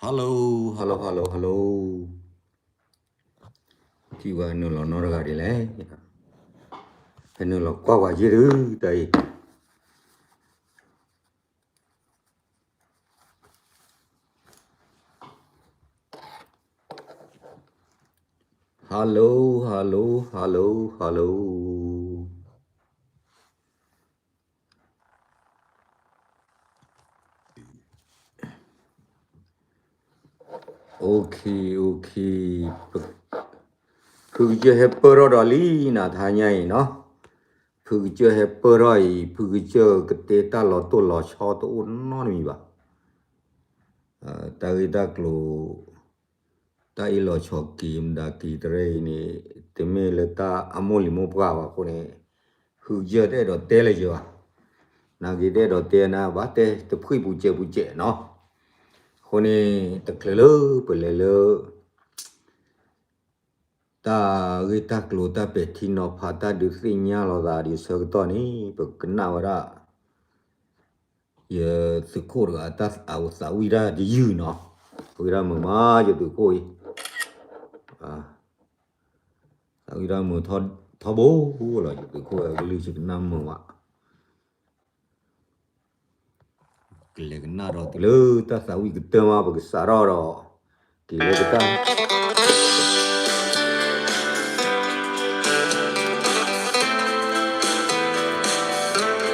Hello, hello, hello, hello. ထံၣ်ဝဲနုာ်လီၤနီတဂၤဒ်လဲၣ်. ဟဲနုာ်လီၤကွၢ်ဝဲယ့ၢ်ဒုတၢ်အံၤ. Hello, hello, hello, hello. Okay, okay. ဖုကစၢၢ်ဟဲပၢၢ်ထီၣ်ဒီးလံနၤ တဟါညါအံၤနီၤ. ဖုကစၢၢ်ဟဲပၢၢ်ထီၣ်အံၤ ဖုကစၢၢ်ကတဲတၢ်လီၤတိၢ်လီၤဆီတအိၣ်နီတမံၤဘၣ်. တၢ်ဂ့ၢ်တၢ်ကျိၤ တၢ်အ့ၣ်လိာ်ဆိးက့ၤ မတၤက့ၤတရၢအံၤန့ၣ် တမ့ၢ်လၢတၢ်အမိၢ်လံၤမိၢ်ပှၢ်ဘၣ်အဃိန့ၣ် ဖုကစၢၢ်တအဲၣ်ဒိးတဲလၢၤဘၣ်. နာ်က့တအဲၣ်ဒိးတဲနၤ ဘၣ်တဲတဖှံပူၤစဲးပူၤစဲးနီၤ. အဃိန့ၣ် တချုးလၢပလဲၤလၢ တၢ်ဂ့ၢ်တၢ်ကျိၤ တၢ်ပဲာ်ထံနီၤဖး တၢ်ဒုးသ့ၣ်ညါလိာ်သးဒ်ဆၢကတီၢ်န့ၣ် ပကနၣ်ဝဲဒၣ် ယသုးခိၣ်တဂၤ တၢ်သးဝံၣ်တၢ်ဒ်ယုၢ်နီၤ. သးဝံၣ်တၢ်မုာ်မး ယသုးခိၣ်အံၤ, သးဝံၣ်တၢ်မုာ်ထီဘိလီၤ. ယသုးခိၣ်အကလုၢ် ယကနၣ်မုာ်မး. ကလဲၤကနၣ်ဒီးတုၤလၢတၢ်သးဝံၣ်ကတၢၢ်မး ပကစးထီၣ်ဒီး က့ၤလၢပတၢ်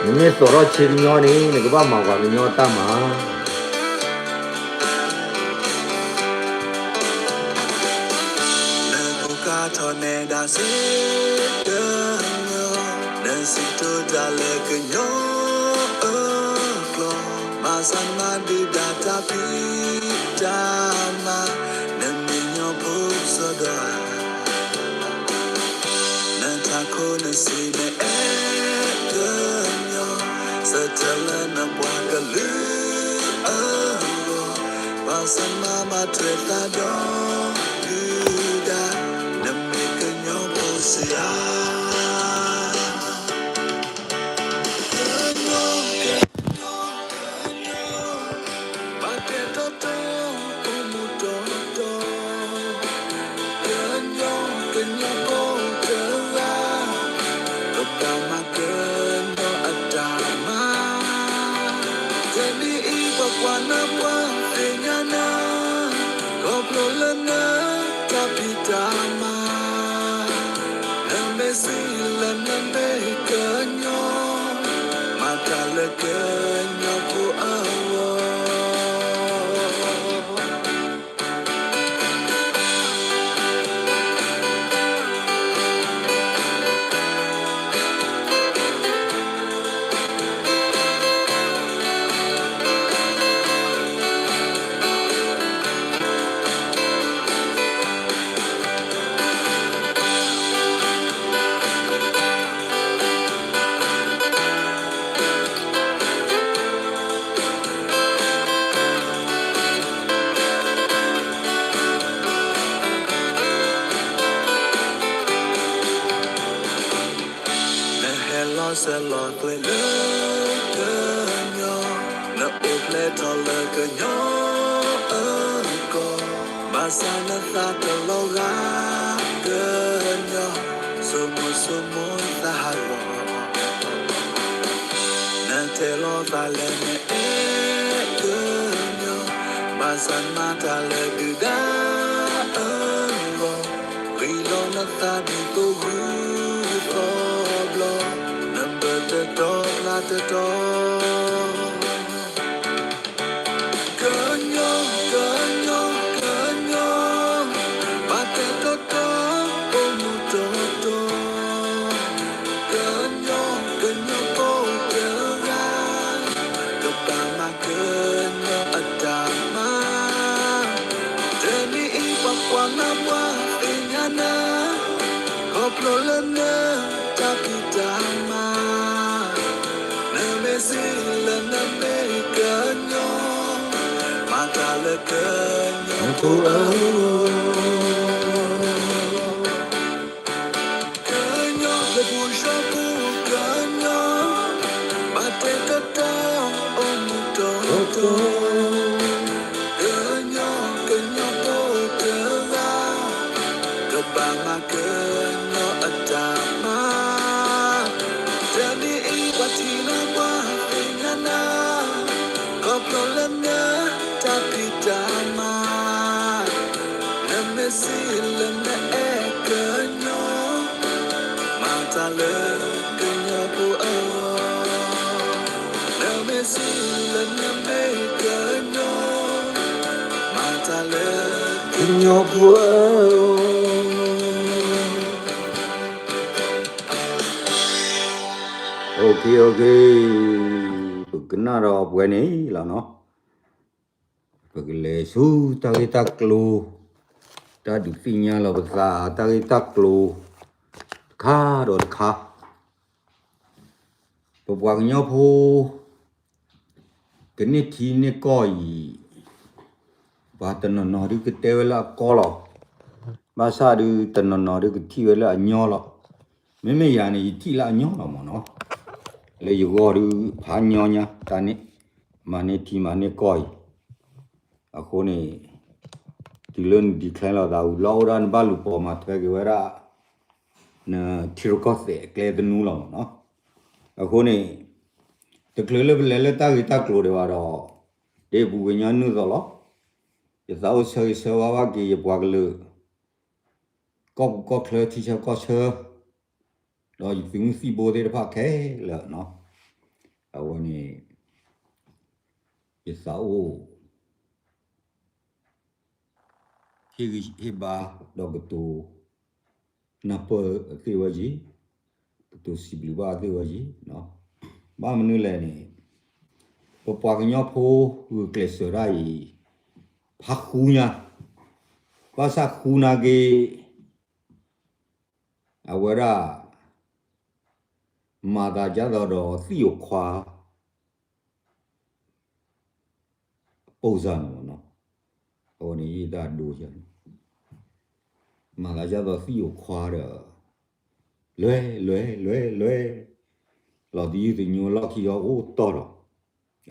နမ့ၢ်သိးထီၣ်ဆ့ကညီန့ၣ် နကဘၣ်မၤပှၤကညီတၢ်မၤ နကိးကါထီၣ်နဲဒၣ်စ့တညီ, နစံးထီၣ်တၢ်လၢကညီအကျိာ်, ဘၣ်ဆၣ်နမၤဒုးဒၣ်တၢ်ဖံးတၢ်မၤ, နမ့ၢ်ကညီဖိစီဒီဧါ, နထးခိၣ်နစံးနအဲၣ်ကညီ, ဆၢထၢၣ်လၢနပှၤကလုာ်အဂီၢ်, ဘၣ်ဆၣ်နမၤဘၣ်ထွဲသးဒီးဒုၣ်ဒါ, နမ့ၢ်ကညီဖိစ့ဧါ. ကညီ, ကညီ, ကညီ, ဘၣ်တဲတီတီ, အိၣ်မူတီတီ, ကညီ, ကညီဖိတဂၤ, ပဘၣ်မၤကညီအတၢ်မၤ, တနံၤအံၤ ပှၤကွၢ်နၤပှၤသ့ၣ်ညါနၤ, ခီဖျိလၢနတၢ်ဖံးတၢ်မၤ, နမ့ၢ်စံးလၢနမ့ၢ်ကညီ, မၤတၢ်လၢကညီဖိအဂီၢ်. နဟဲလီၤစၢၤလီၤသွဲၣ်လၢကညီ, နအိၣ်ဖျဲၣ်ထီၣ်လၢကညီအကီၢ်, ဘၣ်ဆၣ်နသးတလီၤဂာ်ကညီ, ဆိမိၣ်ဆိမိၣ်သးဟးဂီၤ, နတဲလီၤသးလၢနအဲၣ်ကညီ, ဘၣ်ဆၣ်နမၤတၢ်လၢဒုၣ်ဒါအဂီၢ်, ဂံၢ်လီၤနသးဒ်သိးဂုၢ်သီဘျီ, နဘၢတတီလါတတီ. ကညီ, ကညီ, ကညီ, ဘၣ်တဲတီတီ, အိၣ်မူတီတီ, ကညီ, ကညီဖိတဂၤ, ကဘၣ်မၤကညီအတၢ်မၤ, တနံၤအံၤ ပှၤကွၢ်နၤပှၤသ့ၣ်ညါနၤ, ခီဖျိလၢနတၢ်ဖံးတၢ်မၤ, နမ့ၢ်စံးလၢနမ့ၢ်ကညီ, မၤတၢ်လၢကညီဖိအဂီၢ်. ကညီဖိပူၤ ကညီဖိပူၤ, ကညီ, ဘၣ် မၤကညီအတၢ်မၤ, တနံၤအံၤပှၤထံၣ်နၤပှၤသ့ၣ်ညါနၤ, ခီဖျိလၢနတၢ်ဖံးတၢ်မၤ, နမ့ၢ်စံးလၢနအဲၣ်ကညီ, မၤတၢ်လၢကညီဖိအဂီၢ်, နမ့ၢ်စံးလၢနမ့ၢ်ကညီ, မၤတၢ်လၢကညီဖိအဂီၢ်. Okay, okay, ပကနၣ်ဒီးပှဲၤန့ၣ်လီၤနီၤ. ပကလဲၤဆူတၢ်ဂ့ၢ်တၢ်ကျိၤ, တၢ်ဒုးသ့ၣ်ညါလီၤပသး တၢ်ဂ့ၢ်တၢ်ကျိၤ တခါဒီးတခါ, ပပှၤကညီဖိ ကန့ၢ်ထံန့ၢ်ကီၢ်အံၤ, ပှၤတနီၤနီၤဒုးကတဲဝဲလၢအကီလီၤ, ဘၣ်ဆၣ်ဒုးတနီၤနီၤဒုးကထံၣ်ဝဲလၢအညီလီၤ. မ့မ့ၢ်ယၤန့ၣ် ယထံၣ်လၢအညီလီၤမ့ၢ်နီၤ, လၢယဂီၢ်ဒုးဖးညီညါ တၢ်န့ၣ် မၤန့ၢ်ထံမၤန့ၢ်ကီၢ်အံၤ, အဃိန့ၣ် တုၤလၢန declare လီၤသးဝံၤ လီၤအိၣ်ဒၣ်နဘၣ်လူၤပိာ်မၤထွဲက့ၤဝဲဒၣ် နထံရူၢ်ကီၢ်သဲးအကျဲသနူလီၤမ့ၢ်နီၤ. အဃိန့ၣ် တချုးလၢပလဲၤလၢတၢ်ဂ့ၢ်တၢ်ကျိၤဒံးဘၣ်ဒီး, ဒ်ပူၤကညီနုာ်သိးလီၤ, ယသးအိၣ်ဆၢဂ့ၤဆၢဝါဘၣ်က့ၤယပှၤကလုာ် ကီၢ်ပူၤကီၢ်ချၢထံဆၢကီၢ်ဆၢ, ဒီးယသုးမုၢ်သံၣ်ဘိသ့ၣ်တဖၣ်ခဲလၢာ်နီၤ, အဝဲန့ၣ် ယသးအိၣ် ဟ့ၣ်ဂံၢ်ဟ့ၣ်ဘါ ဒီးကတိၤနၢ်ပၢၢ်အသ့ၣ်ဝဲက့ၤ, ကတိၤစံးဘျုးဘၣ်အသ့ၣ်ဝဲက့ၤ, ဘၣ်မနုၤလဲၣ်န့ၣ်, ပပှၤကညီဖိဂုာ်ကျဲးစၢးတၢ်အံၤ ဖးဃူညါ, ဘၣ်ဆၣ်ဃူနၤက့ၤ အဝဲဒၣ် မၤသးဒ်သိးဒီးသံၣ်ဧိၤခွါ ပိၢ်စၢ်န့ၣ်မ့ၢ်နီၤ, အဝဲန့ၣ်ယတၢ်ဒိယၤန့ၣ်, မၤသးဒ်သိးသံၣ်ဧိၤခွါဒီး လွဲလွဲလွဲလွဲ, လီၤတယုၢ်တညိလီၢ်ခံအီၤအိၣ်တီၢ်ဒီး,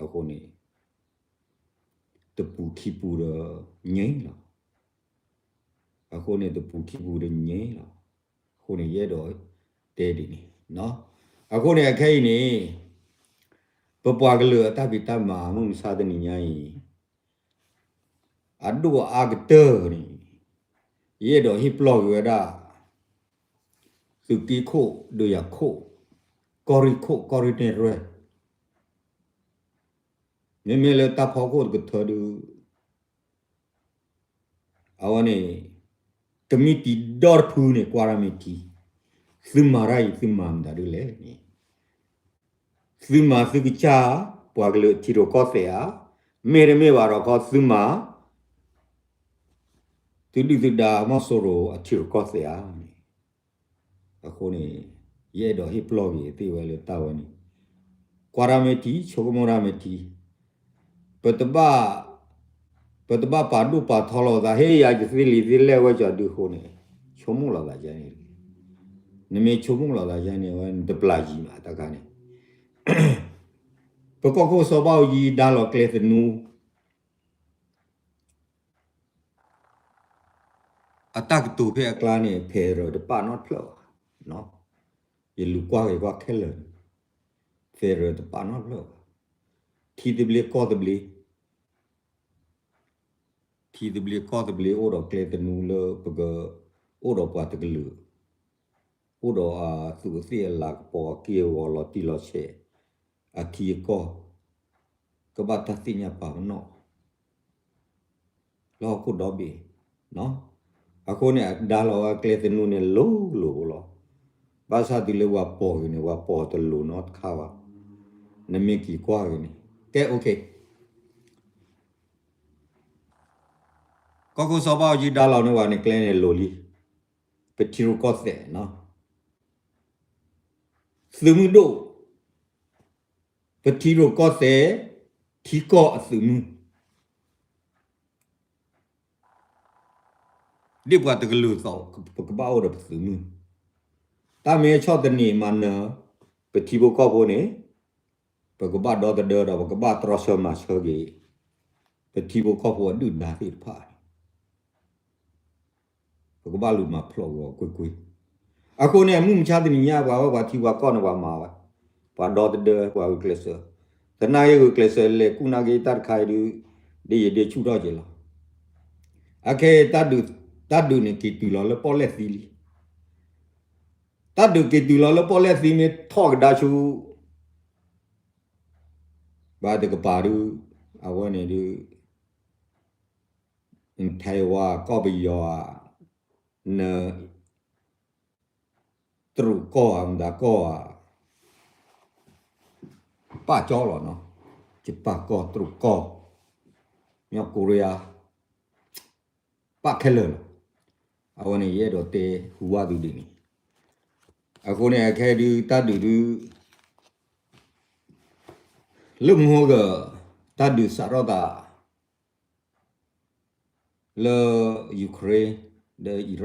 အဃိန့ၣ် တပူၤခံပူၤဒီးညါလီၤ. အဃိန့ၣ် တပူၤခံပူၤဒီးညါလီၤ. အဃိန့ၣ် ယအဲၣ်ဒိးတဲဒ်န့ၣ်, အဃိန့ၣ် အခဲအံၤန့ၣ် ပပှၤကလုာ်အတၢ်ဖံးတၢ်မၤမုၢ်မဆါတနံၤညါအံၤ အဒိၣ်အအါကတၢၢ်န့ၣ် ယအဲၣ်ဒိးဟ့ၣ်ပလီၢ်က့ၤဝဲဒၣ် သုးက့ခိၣ် ဒုးယၤခိၣ် ကီၢ်ရ့ၣ်ခိၣ် ကီၢ်ရ့ၣ်နဲၣ်ရွဲၣ်, မ့မ့ၢ်လၢတၢ်ဖီခိၣ်တကထၢဒုး အဝဲန့ၣ် ကမံးတံာ်ဒီတဖုန့ၣ် ကွၢ်တၢ်မ့ၢ်ထံ, သုမၤတၢ်အံၤ သုမၤမတၤဒ်လဲၣ်န့ၣ်, သုမၤသုကစၢ် ပှၤကလုာ်ထံရူၢ်ကီၢ်သဲးဧါ, မ့တမ့ၢ်ဘၣ်ဒီးခီ သုမၤ သုဒုၣ်သုဒါမီၢ်စိရိၤအထံရူၢ်ကီၢ်သဲးဧါန့ၣ်, အဃိန့ၣ် ယအဲၣ်ဒိးဟ့ၣ်ပလီၢ်က့ၤသ့ၣ်ဝဲလၢတၢ်ဝဲန့ၣ်, ကွၢ်တၢ်မ့ၢ်ထံ ဆိကမိၣ်တၢ်မ့ၢ်ထံ, ပတဘၣ် ပတဘၣ်ပာ်ဒိၣ်ပာ်ထီလီၤသး ဟ့ၣ်ယၤယသ့လံာ်သ့လဲၢ်ဝဲကီးဒုးအဃိန့ၣ်, ဆိကမိၣ်လီၤသးယဲန့ၣ်, နမ့ၢ်ဆိကမိၣ်လီၤသးယဲန့ၣ်ဝဲ နတပျၢ်ယံၤမးတခါန့ၣ်, ပကီၢ်ခိၣ်စီၤဘၣ်အူကၠံဒါလီၤကျဲသနူ အတၢ်ကတိၤဖဲအကျါန့ၣ် federal တပာ်နီတဖျၢၣ်ဘၣ်, ယလူၤကွၢ်က့ၤကွၢ်ခဲလၢာ်န့ၣ် federal တပာ်နီတဖျၢၣ်ဘၣ်, ထံသဘျ့ကီၢ်သဘျ့, ထံသဘျ့ကီၢ်သဘျ့အိၣ်ဒီးကျဲသနူလၢပက အိၣ်ဒီးပှၤတကလုာ် အိၣ်ဒီးအသူးအသ့ၣ်အလၤကပီၤအက့ၢ်အဂီၤလီၤတံၢ်လီၤဆဲး အထံအကီၢ် ကဘၣ်တၢ်သ့ၣ်ညါပာ်ပနီၣ် လၢဟီၣ်ခိၣ်ဒီဘ့ၣ်, အဃိန့ၣ် အဒါလီၤဝဲကျဲသနူန့ၣ်လိၤလိၤလီၤ. ဘၣ်ဆၣ်တုၤလၢပှၤပိာ်ဂ့ၤန့ၣ် ပှၤပိာ်တလိၤနီတခါဘၣ်. နမ့ၢ်က့ၤကွၢ်ဂ့ၤန့ၣ် ကဲ okay ကီၢ်ခိၣ်စီၤဘၣ်အူကၠံဒါလီၤန့ၢ်ပှၤန့ၣ်ကျဲန့ၣ်လိၤလံ. ပထံရူၢ်ကီၢ်သဲး သုးမုၢ်ဒိၣ် ပထံရူၢ်ကီၢ်သဲး ထံကီၢ်အသုးမုၢ် ဒ်ပှၤတကလုာ်သိး ပကဘၣ်အိၣ်ဒီးပသုးမုၢ်, တၢ်မ့ၢ်ဆီၣ်သနံးမၤနၢၤ ပထံဖိကီၢ်ဖိန့ၣ် ပကဘၣ်ဒီသဒၢဒီး ပကဘၣ်တြီဆၢမၤဆၢက့ၤ ပထံဖိကီၢ်ဖိအဒုၣ်ဒါသ့ၣ်တဖၣ်န့ၣ် ပကဘၣ်လူၤမၤဖျိးဂီၤကွ့ၢ်ကွ့ၢ်. အဃိန့ၣ် မုၢ်မဆါတနံၤညါ ပှၤဝဲပှၤထံပှၤကီၢ်န့ၣ် ပှၤမၤဝဲ, ပှၤဒီသဒၢ ပှၤဂုာ်ကျဲးစၢး, သနာ်က့ဂုာ်ကျဲးစၢး လဲၤကူၣ်နာ်က့တၢ်တခါအံၤဒုး ဒ်ယဒ့ဆူၣ်ထီၣ်က့ၤလီၤ. အခဲအံၤ တၢ်ဒုးန့ၣ်က့ၤတုၤလီၤလၢပီၣ်လဲၣ်သံလံ. တၢ်ဒုးက့ၤတုၤလီၤလၢပီၣ်လဲၣ်သံ မ့ၢ်ထီၣ်ကဒါဆူ ဘၣ်တကပၤဒုး အဝဲန့ၣ်ဒုး ထဲဝါ ကီၢ်ပယီၤဧါ, န တရူးကီၢ်ဧါ, မတၤကီၢ်ဧါ, ပာ်ကၠီလီၤနီၤ, ယပာ်ကၠီတရူးကီၢ်, မြောက်ကိုရီးယား, ပာ်ခဲလၢာ်လီၤ. အဝဲန့ၣ် ယအဲၣ်ဒိးတဲဟူဝၣ်သုဒ်န့ၣ်. အဃိန့ၣ် အခဲဒုးတၢ်ဒုးဒုး လၢမုၢ်ဂီၤ တၢ်ဒုးစးထီၣ်သး လၢ Ukraine ဒီး ဒီး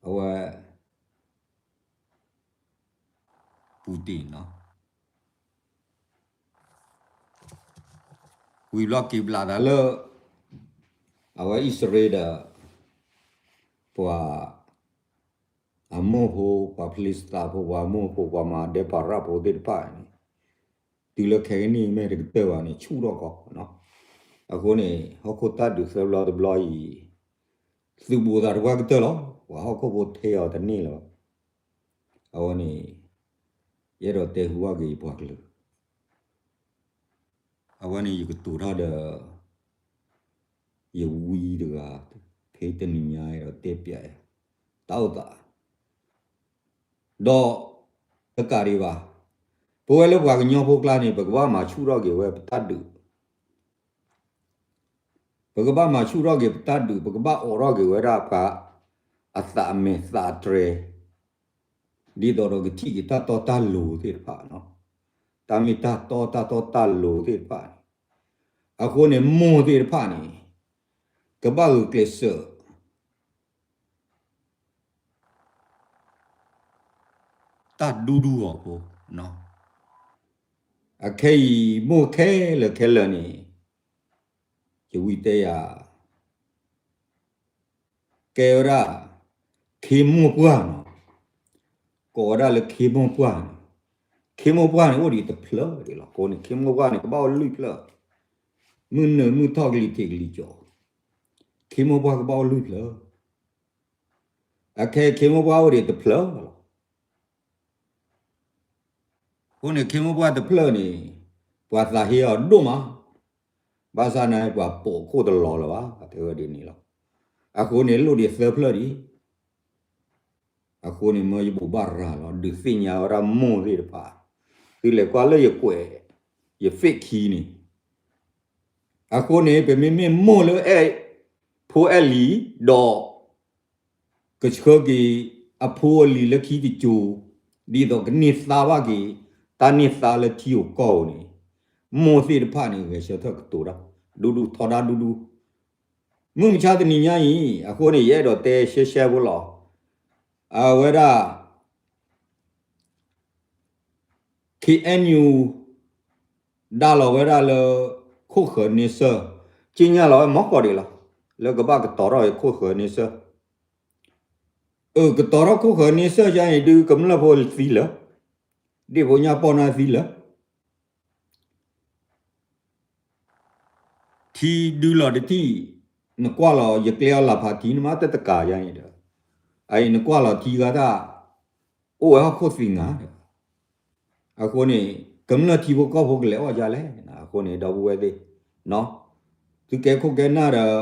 အဝဲ Putin နီၤ, ဝံၤဘျီက့ၤဘျးသးလၢ အဝဲအံၣ်စရ့လးဒီး ပှၤ အမိၢ်ဖိ ပှၤဖလံးစတံးဖိ ပှၤမိၢ်ဖိ ပှၤမၤဒဲးပၤရၣ်ဖိသ့ၣ်တဖၣ်န့ၣ် တုၤလၢခဲကနံၣ်အံၤမ့ၢ်တကတၢၢ်ဘၣ်န့ၣ် ဆူၣ်ထီၣ်ကီးနီၤ. အဃိန့ၣ် ဟီၣ်ခိၣ်တၢ်ဒုးသၢဘျီတဘျီအံၤ သုးဘူးသးတပှၢ်ကတၢၢ်လီၤ. ပှၤဟီၣ်ခိၣ်ဖိထဲအီၤတန့ၢ်လၢၤဘၣ်. အဝဲန့ၣ် ယအဲၣ်ဒိးတဲဟူဘၣ်က့ၤယပှၤကလုာ် အဝဲန့ၣ်ယကတိၤတၢ်ဒီး ယဝံတဂၤ ဖဲတနံၤညါအံၤဒီးတဲပျး တၢ်အိၣ်သး ဒီး တကးဒံးဘၣ် ပဝဲလၢပှၤကညီဖိကျါန့ၣ် ပကဘၣ်မၤဆူၣ်ထီၣ်က့ၤဝဲပတၢ်ဒုး ပကဘၣ်မၤဆူၣ်ထီၣ်က့ၤပတၢ်ဒုး ပကဘၣ်အိးထီၣ်က့ၤဝဲဒၣ်ပှၤ အသးအမဲာ်သးတြဲၤ ဒ်သိးဒီးကထံၣ်က့ၤတၢ်တီတၢ်လိၤသ့ၣ်တဖၣ်နီၤ, တၢ်မ့ၢ်တၢ်တီတၢ်တီတၢ်လိၤသ့ၣ်တဖၣ်န့ၣ်, အဃိန့ၣ် မိၢ်သ့ၣ်တဖၣ်န့ၣ် ကဘၣ်ဂုာ်ကျဲးစၢး တၢ်ဒူဒူအီၤဖိ, အခဲအံၤ မိၢ်ခဲလၢာ်ခဲလၢာ်န့ၣ် ယဝံတဲယၤ ကဲဝဲဒၣ် ခ့မိၢ်ပှၢ်နီၤ, ကိးဝဲဒၣ်လၢခ့မိၢ်ပှၢ်န့ၣ်, ခ့မိၢ်ပှၢ်န့ၣ် အိၣ်ဒံးတဖျၢၣ်ဒံးလီၤ. အဃိန့ၣ် ခ့မိၢ်ပှၢ်န့ၣ်ကဘၣ်အိၣ်လွံၢ်ဖျၢၣ်, မုၢ်နုာ်မုၢ်ထီၣ်ကလံၤထံးကလံၤကီၤ, ခ့မိၢ်ပှၢ်ကဘၣ်အိၣ်လွံၢ်ဖျၢၣ်, အခဲခ့မိၢ်ပှၢ်အိၣ်ဒံးတဖျၢၣ်လီၤ. အဃိန့ၣ် ခ့မိၢ်ပှၢ်တဖျၢၣ်န့ၣ် ပှၤသးဟ့အီၤဒိၣ်မး, ဘၣ်ဆၣ်န့ၣ် ပှၤပိာ်ခိၣ်တလီၤလၢၤဘၣ် တဲဝဲဒ်န့ၣ်လီၤ. အဃိန့ၣ် လိၣ်ဒံးသၢဖျၢၣ်ဒံး, အဃိန့ၣ် မၢယဘိးဘၣ်ရၤလီၤ ဒုးသ့ၣ်ညါဝဲဒၣ်မိၢ်သ့ၣ်တဖၣ်, သုလဲၤကွၢ်လၢယကွဲး ယ Facebook ခံန့ၣ်, အဃိန့ၣ် ပမ့မ့ၢ်မိၢ်လၢအဲၣ်ဖိအဲၣ်လံၤဒီး ကဆှၢက့ၤအဖိအလံၤလၢခံတစိၤ, ဒ်သိးကန့ၢ်သါဘၣ်က့ၤ တၢ်န့ၢ်သါလၢထံဧိၤကီၢ်ဧိၤန့ၣ်, မိၢ်သ့ၣ်တဖၣ်န့ၣ် ဂဲၤဆၢထၢၣ်ကတိၤတၢ် ဒူဒူထီဒါဒူဒူ, မုၢ်မဆါတနံၤညါအံၤ အဃိန့ၣ် ယအဲၣ်ဒိးတဲရှဲရှဲဖိလီၤ. အဝဲဒၣ် ခ့ၣ်အဲၣ်ယူၣ် ဒါလီၤဝဲဒၣ်လၢ ခိၣ်ဃၢၤန့ဆၢၣ်, က့ညါလီၤဝဲမီၢ်ကီၢ်ဒံးလီၤ, လၢကဘၣ်ကတီၤထီၣ်ဝဲခိၣ်ဃၢၤန့ဆၢၣ်, အၢ ကတီၤထီၣ်ခိၣ်ဃၢၤန့ဆၢၣ်ယါအံၤဒုး ကမျၢၢ်ဖိသံလၢာ်, ဒ့ၣ်ဖိညၣ်ပီၢ်န့ၣ်သံလၢာ် ထံဒုလီၤတထံၣ်, နကွၢ်လီၤ ယကျဲအီၤလၢဖးထံ နမ့ၢ်တတကးယါန့ၣ်ဒီး, အအံၤနကွၢ်လီၤထံဂၤတၢ် အိၣ်ဝဲဟီၣ်ခိၣ်သံငါဒီး, အဃိန့ၣ် ကမျၢၢ်ထံဖိကီၢ်ဖိကလဲၤအီၣ်ယါလဲၣ်, အဃိန့ၣ် ဒီပုၢ်ဝဲၢ်သ့ၣ်, သုကဲခိၣ်ကဲနၢ်ဒီး,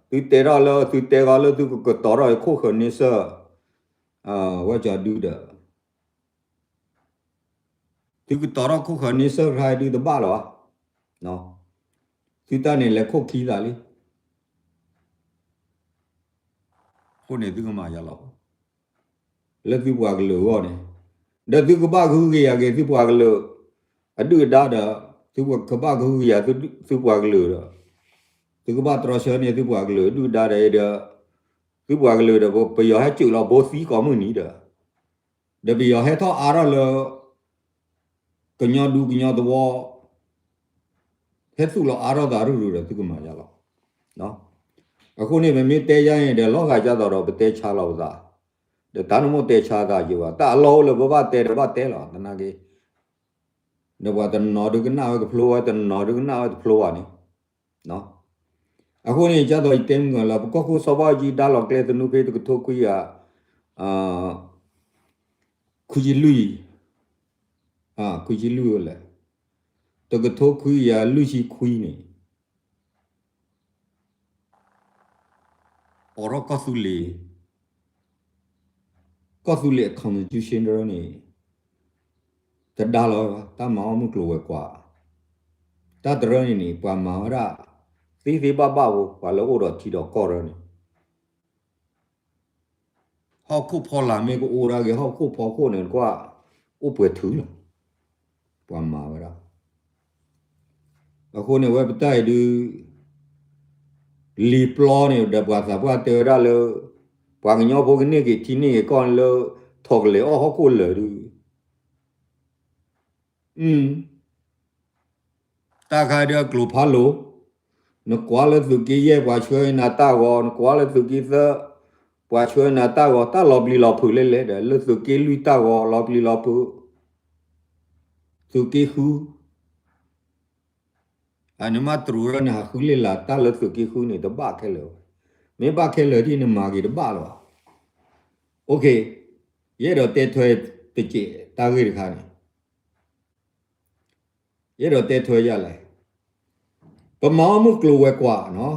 သုတဲထီၣ်လၢ သုတဲဂီၤလၢသုကကတီၤထီၣ်ခိၣ်ဃၢၤန့ဆၢၣ်, ဝဲကၠီဒုဒီး သုကတီၤထီၣ်ခိၣ်ဃၢၤန့ဆၢၣ်ခါဒုတဘၣ်လီၤဘၣ်, သုတၢ်န့ၣ်လဲၤခိၣ်ခံသးလံ, အဃိန့ၣ်သုကမၤယါလီၤ, လၢသုပှၤကလုာ်အဂီၢ်န့ၣ်, ဒီးသုကဘၣ်ကဟုကယာ်က့ၤသုပှၤကလုာ်, အဒုၣ်အဒါဒီး, သုကဘၣ်ကဟုကယာ်သုပှၤကလုာ်ဒီး, သုကဘၣ်တြီဆၢန့ၢ်သုပှၤကလုာ်အဒုၣ်အဒါဒီးဒီး, သုပှၤကလုာ်ဒီး ပယီၤဟဲစိာ်လီၤဘိသံကိးမုၢ်နံၤဒီး, ဒီးပယီၤဟဲထီၣ်အါထီၣ်လၢ ကညီဒူကညီသဝီ ဟဲသူၣ်လီၤအါထီၣ်သးရုၢ်ရုၢ်ဒီးသုကမၤယါလီၤ. အဃိန့ၣ် ပမ့ၢ်တဲယါန့ၣ်ဒီး လီၤဂာ်ကၢ်သိးဒီး ပတဲဆါလီၤပသး, ဒီးတၢ်နမိၣ်တဲဆါသးယံၤဘၣ်, တၢ်အလီၢ်အိၣ်လၢပဘၣ်တဲဒီးဘၣ်တဲလီၤ, သနာ်က့ ဒီးပှၤတနီၤဒုးကနၣ်ဝဲကဖျိဝဲ, တနီၤဒုးကနၣ်ဝဲတဖျိဘၣ်န့ၣ်, အဃိန့ၣ် ကၢ်သိးယတဲမုၢ်ဂီၤလၢ ပကီၢ်ခိၣ်စီၤဘၣ်အူကၠံ ဒါလီၤကျဲသနူဖဲတကထိခွံကယၤ ခွံဆံလွံၢ်, ခွံဆံလွံၢ်လဲၣ်, တကထိခွံကယၤလွံၢ်ဆံခွံန့ၣ် အိးထီၣ်ကီၢ်သူလ့ၤ, ကီၢ်သူလ့ၤအ constitution တရၢန့ၣ် တဒါလီၤဝဲဘၣ်, တၢ်မၤအီၣ်မုၢ်ကျိၤဝဲၤကွာ်, တၢ်တရၢန့ၣ်န့ၣ် ပှၤမၤဝဲဒၣ် သ့သ့ဘၣ်ဘၣ်ဖိ, ပှၤလၢအိၣ်ဒီးထံဒီးကီၢ်ရၢန့ၣ် ဟီၣ်ခိၣ်ဖီလာ်မ့ၢ်ကအိၣ်ဒၣ်ဂ့ၤ, ဟီၣ်ခိၣ်ဖီခိၣ်န့ၣ်ကွၢ် အိၣ်ပှဲၤထုးလီၤ, ပှၤမၤဝဲဒၣ်. အဃိန့ၣ် ဝဲပတၢ်အံၤဒုး လံာ်ပျီန့ၣ်ဒီး ပှၤသးပှၢ်တဲဝဲဒၣ်လၢ ပှၤကညီဖိကန့ၢ်က့ၤထံန့ၢ်က့ၤကီၢ်န့ၣ်လၢ ထိးကလဲၤအီၣ်ဟီၣ်ခိၣ်လၢာ်ဒုး တၢ်ခါဒုးအကျိၤဖးလိာ်, နကွၢ်လၢသုးက့ယဲၢ် ပှၤဆှၢနၤတၢ်ဂီၤ, နကွၢ်လၢသုးက့သၢ ပှၤဆှၢနၤတၢ်ဂီၤ, တၢ်လီၤပျံၤလီၤဖုးလဲၣ်လဲၣ်ဒီး လၢသုးက့လွံၢ်တၢ်ဂီၤ လီၤပျံၤလီၤဖုး, သုးက့ဃု အန့ၣ်မးတရူးရၢန့ၣ် ဟးဃုလ့ၣ်လၤတၢ်လၢသုးက့ဃုန့ၣ် တဘၣ်ခဲလၢာ်ဘၣ်. မ့ၢ်ဘၣ်ခဲလၢာ်ဒ်န့ၣ် မၤက့ၤတဘၣ်လၢၤဘၣ်. ယအဲၣ်ဒိးတဲထွဲတစဲးတၢ်ဂ့ၢ်တခါန့ၣ်, ယအဲၣ်ဒိးတဲထွဲယၤလဲၣ်, ပမၤအီၣ်မုၢ်ကျိၤဝဲၤကွာ်နီၤ,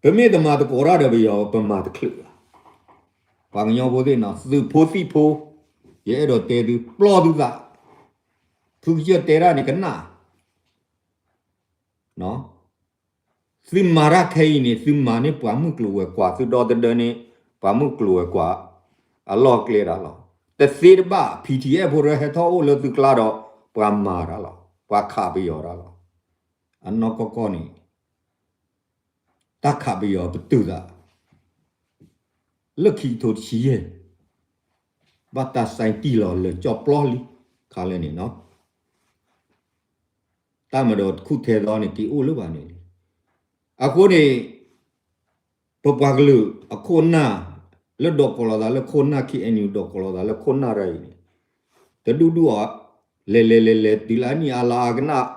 ပမ့ၢ်တမၤသကိးတၢ်ဒီးပယီၤ ပမၤတချုးဘၣ်. ပှၤကညီဖိသ့ၣ်နီၤ သုးဖိသံၣ်ဖိ, ယအဲၣ်ဒိးတဲသု ပျီသုသး, ဖုကစၢၢ်တဲတၢ်န့ၣ်ကနၣ် သုမၤတၢ်ခဲအံၤန့ၣ် သုမၤန့ၢ်ပှၤမုၢ်ကျိၤဝဲၤကွာ်, သုဒီသဒၢန့ၢ်ပှၤမုၢ်ကျိၤဝဲၤကွာ် အလီၢ်အကျဲဒၣ်လီၤ. တသ့တဘၣ် PDF ဖိတဟဲထီၣ်အိၣ်လၢသုကျါဒီး ပှၤမၤတၢ်လီၤ, ပှၤခးပယီၤတၢ်လီၤ. အနီၢ်ကီၢ်ကီၢ်န့ၣ် တၢ်ခးပယီၤပတုာ်သး လၢခံကထိတဆံယဲၢ်, ဘၣ်တၢ်စဲတံၢ်လီၤလၢာ်ကၠီၣ်ပျီလံ ခါလၢာ်န့ၣ်နီၤ, တၢ်မၤဒီးတခူၣ်ထဲသီန့ၣ် က့ၤအိၣ်လၢၤဘၣ်န့ၣ်, အဃိန့ၣ် ပပှၤကလုာ်အခိၣ်နၢ် လၢဒိးကိးလီၤသးလၢခိၣ်နၢ် KNU ဒိးကိးလီၤသးလၢခိၣ်နၢ်တၢ်အံၤန့ၣ် တဒူၣ်ဒူၣ်အီၤ, လဲၤလဲၤလဲၤလဲၤ တုၤလၢအနံၣ်အါလါအါကနၣ်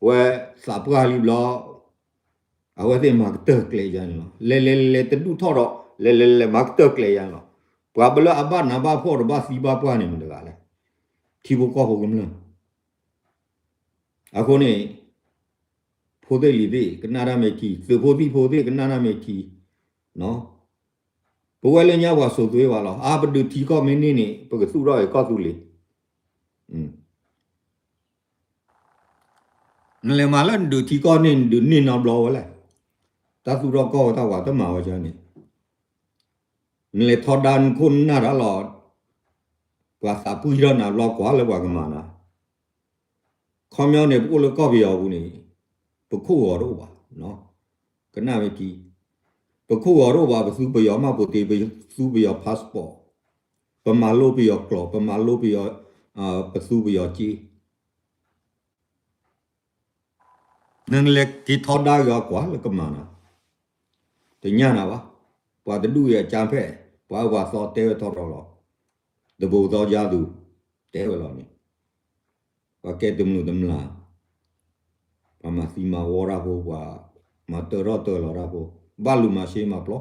ဝဲသးပှၢ်လံဘျီ အဝဲသ့ၣ်မၤကတၢၢ်ကျဲယါန့ၣ်လီၤ. လဲၤလဲၤလဲၤလဲၤတဒူၣ်ထီၣ်ဒီး လဲၤလဲၤလဲၤလဲၤမၤကတၢၢ်ကျဲယါန့ၣ်လီၤ. ပှၤဘၣ်လၢအဘၣ်နးဘၣ်ဖှီၣ်ဒီးဘၣ်သံဘၣ်ပှၢ်န့ၣ်မတၤတဂၤလဲၣ်, ထံဖိကီၢ်ဖိကမျၢၢ် အဃိန့ၣ် ဖိသ့ၣ်လံၤသ့ၣ် ကနၣ်တၢ်မ့ၢ်ထံ, သုးဖိသံၣ်ဖိသ့ၣ် ကနၣ်တၢ်မ့ၢ်ထံ, ပဝဲလၢညါပှၤစိာ်သွ့ဘၣ်လီၤ. အါ ပဒုးထံကီၢ်မ့ၢ်န့ၢ်န့ၣ် ပကသူၣ်ထီၣ်က့ၤကီၢ်သူလ့ၤ နလဲၤမၤလၢနဒုးထံကီၢ်န့ၣ် နဒုးန့ၢ်နီတဘျီဝဲလဲၣ်. တၢ်သူၣ်ထီၣ်ကီၢ်ဝဲတၢ်ဝဲတမၤဝဲန့ၣ်, နလဲၤထီဒါနခိၣ်နနၢ်တၢ်လီၤ. ပှၤသးပှၢ်ထီၣ်နၤဘျီကွၢ်လၢပှၤကမၤနၤ, ခီပညီန့ၣ် ပအိၣ်လၢကီၢ်ပယီၤပူၤန့ၣ် ပခိၣ်ဂီၤတအိၣ်ဘၣ်, ကနၣ်မ့ၢ်ထံ, ပခိၣ်ဂီၤတအိၣ်ဘၣ်, ပသူပယီၤမှတ်ပုံတင်, ပသူပယီၤ passport, ပမၤလိပယီၤကျိာ်, ပမၤလိပယီၤ, ပသူပယီၤစ့ နလဲၤက့ၤထီဒါက့ၤအီၤကွၢ်လၢကမၤနၤ, တညၣ်နၤဘၣ်. ပှၤတဒူၣ်အံၤအကၠါဖဲ, ပှၤအၢပှၤသီတဲဝဲထီထီလီၤ. တဘိသီယါသူ တဲဝဲလီၤန့ၣ်, ပှၤကဲတမုာ်တမျၢ်, ပှၤမၤသံမၤဝီတၢ်ဖိ, ပှၤမၤတၢထီၣ်တၢလီၤတၢ်ဖိ, ဘၣ်လူၤမၤရှဲမၤပျီ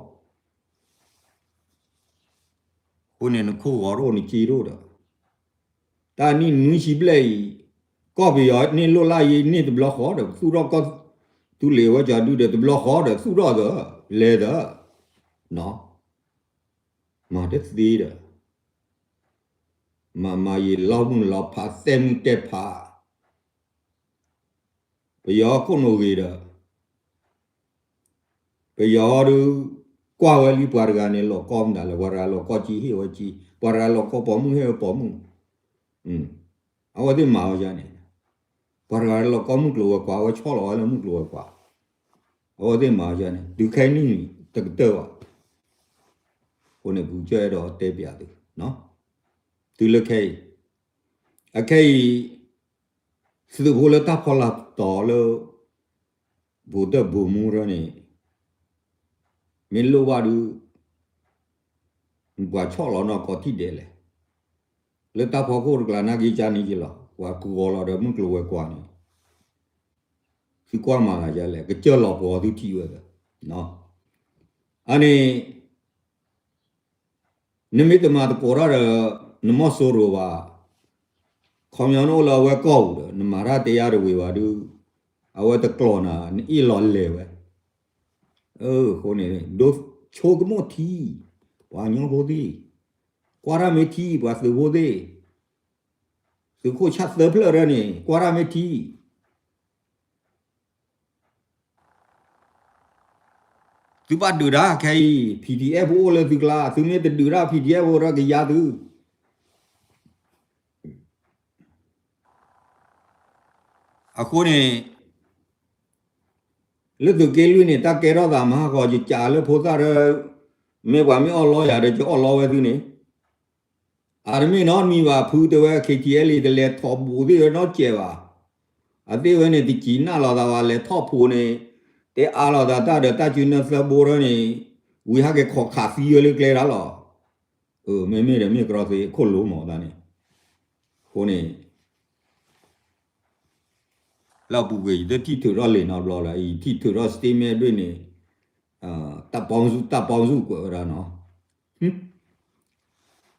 အဃိန့ၣ် နခိၣ်ဂီၤတအိၣ် နစ့တအိၣ်ဒီး, တၢ်နံၣ်နွံဆံဘျဲၣ်အံၤ, ကီၢ်ပယီၤန့ၢ်လိၣ်လၢယံၤန့ၢ်တဘျီဃီဒီး ပသူၣ်ထီၣ်ကီၢ်သူလ့ၤဝဲကၠီဒုဒီး တဘျီဃီဒီးသူၣ်ထီၣ်သၢ, လဲၤသၢ, မၤတသ့ဒီး, မၤမၤယံာ်လီၤမုၢ်လီၤဖး သဲမုၢ်တဲဖး ပယီၤခိၣ်နူာ်ဂ့ၤဒီး, ပယီၤဒုး ကွၢ်ဝဲလံ ပှၤတဂၤန့ၣ် လီၤကီမတၤလဲၣ်, ပှၤတဂၤလီၤကီကၠံ ဟ့ၣ်ဝဲကၠံ, ပှၤတဂၤလီၤကီပိာ်မုၣ် ဟ့ၣ်ဝဲပိာ်မုၣ်, အဝဲသ့ၣ်မၤဝဲဒ်န့ၣ်, ပှၤတဂၤလီၤကီမုၢ်ကျိၤဝဲၤကွာ် အဝဲဆီၣ်လီၤဝဲလၢမုၢ်ကျိၤဝဲၤကွာ်, အဝဲသ့ၣ်မၤဝဲဒ်န့ၣ် တုၤခဲအံၤန့ၣ် တကတၢၢ်ဘၣ်, အဃိန့ၣ် ပူၤကၢၢ်အဲၣ်ဒိးတဲပျးသု, တုၤလၢခဲအံၤ, အခဲအံၤ သုးဖိလၢတၢ်ဖီလာ်တီၤလၢ ဘိးတၢ်ဘိးမူရၢန့ၣ် မ့ၢ်လိၣ်ဘၣ်ဒုး ပှၤဆီၣ်လီၤနီၢ်ကီၢ်ထံၣ်ဒဲးလဲၣ်. လၢတၢ်ဖီခိၣ်တကျါနာ်က့ကန့ၣ်က့လီၤ ပှၤကဂီၤလီၤဒီးမုၢ်ကျိၤဝဲၤကွာ်န့ၣ် သုကွၢ်မၤသးယလဲၣ် ကစၢၢ်လီၤပှီၤသုထံၣ်ဝဲသၢ အန့ၣ် နမ့ၢ်တမၤသကိးတၢ်ဒီး နမီၢ်စိရိၤဘၣ်, ခီပညီနအိၣ်လၢအဝဲကီၢ်ပူၤဒီး နမၤတၢ်တဲယါတဝံၤဘၣ်ဒုး, အဝဲတကျိၤနၤ နအ့ၣ်လီၤလဲၤဝဲ. အဃိန့ၣ် ဒိးဆိကမိၣ်ထံ, ပှၤကညီဖိသ့ၣ်, ကွၢ်တၢ်မ့ၢ်ထံ ပှၤသုးဖိသ့ၣ်, သုးခိၣ်ဆၣ်သၢဖျၢၣ်ရၢန့ၣ် ကွၢ်တၢ်မ့ၢ်ထံ သုဘၣ်ဒုးတၢ်ခဲအံၤ PDF အိၣ်လၢသုကျါ, သုမ့ၢ်တဒုးတၢ် PDF အိၣ်ရၢကယါသု. အဃိန့ၣ် လၢသုးက့လွံၢ်န့ၣ် တၢ်ကဲထီၣ်သးမဟါဃီ ယကးလၢဖိသၣ်ရၢ, မ့ၢ်ပှၤမ့ၢ်အီၣ်လီယၤဒီး ကအီၣ်လီဝဲသုန့ၣ် အတမ့ၢ်နီတမံၤဘၣ် ဖုတဲဝဲ KTLA တလဲၤထီၣ်ဘူးသ့ၣ်ဝဲနီတစဲးဘၣ်. အသ့ၣ်ဝဲန့ၣ် တစံးနၢ်လီၤသးဘၣ် လဲၤထီၣ်ဖိးန့ၣ်, တဲအါလီၤသးတၢ်ဒီးတၢ်စုနၢသၢဘိရၢန့ၣ်, ဝံၤဟဲက့ၤခိးခးသံဝဲလၢကျဲဒၣ်လီၤ. မ့မ့ၢ်ဒီးမ့ၢ်ကရီသ့အခိၣ်လိမးသးန့ၣ်, အဃိန့ၣ် လၢအပူၤကွံာ် ယတထံၣ်ထုးထီၣ်လံာ်နီတဘျီလၢ ယထံၣ်ထုးထီၣ် statement ဒ်န့ၣ်, တပ်ပေါင်းစု တပ်ပေါင်းစု ကွဲးဝဲဒၣ်နီၤ,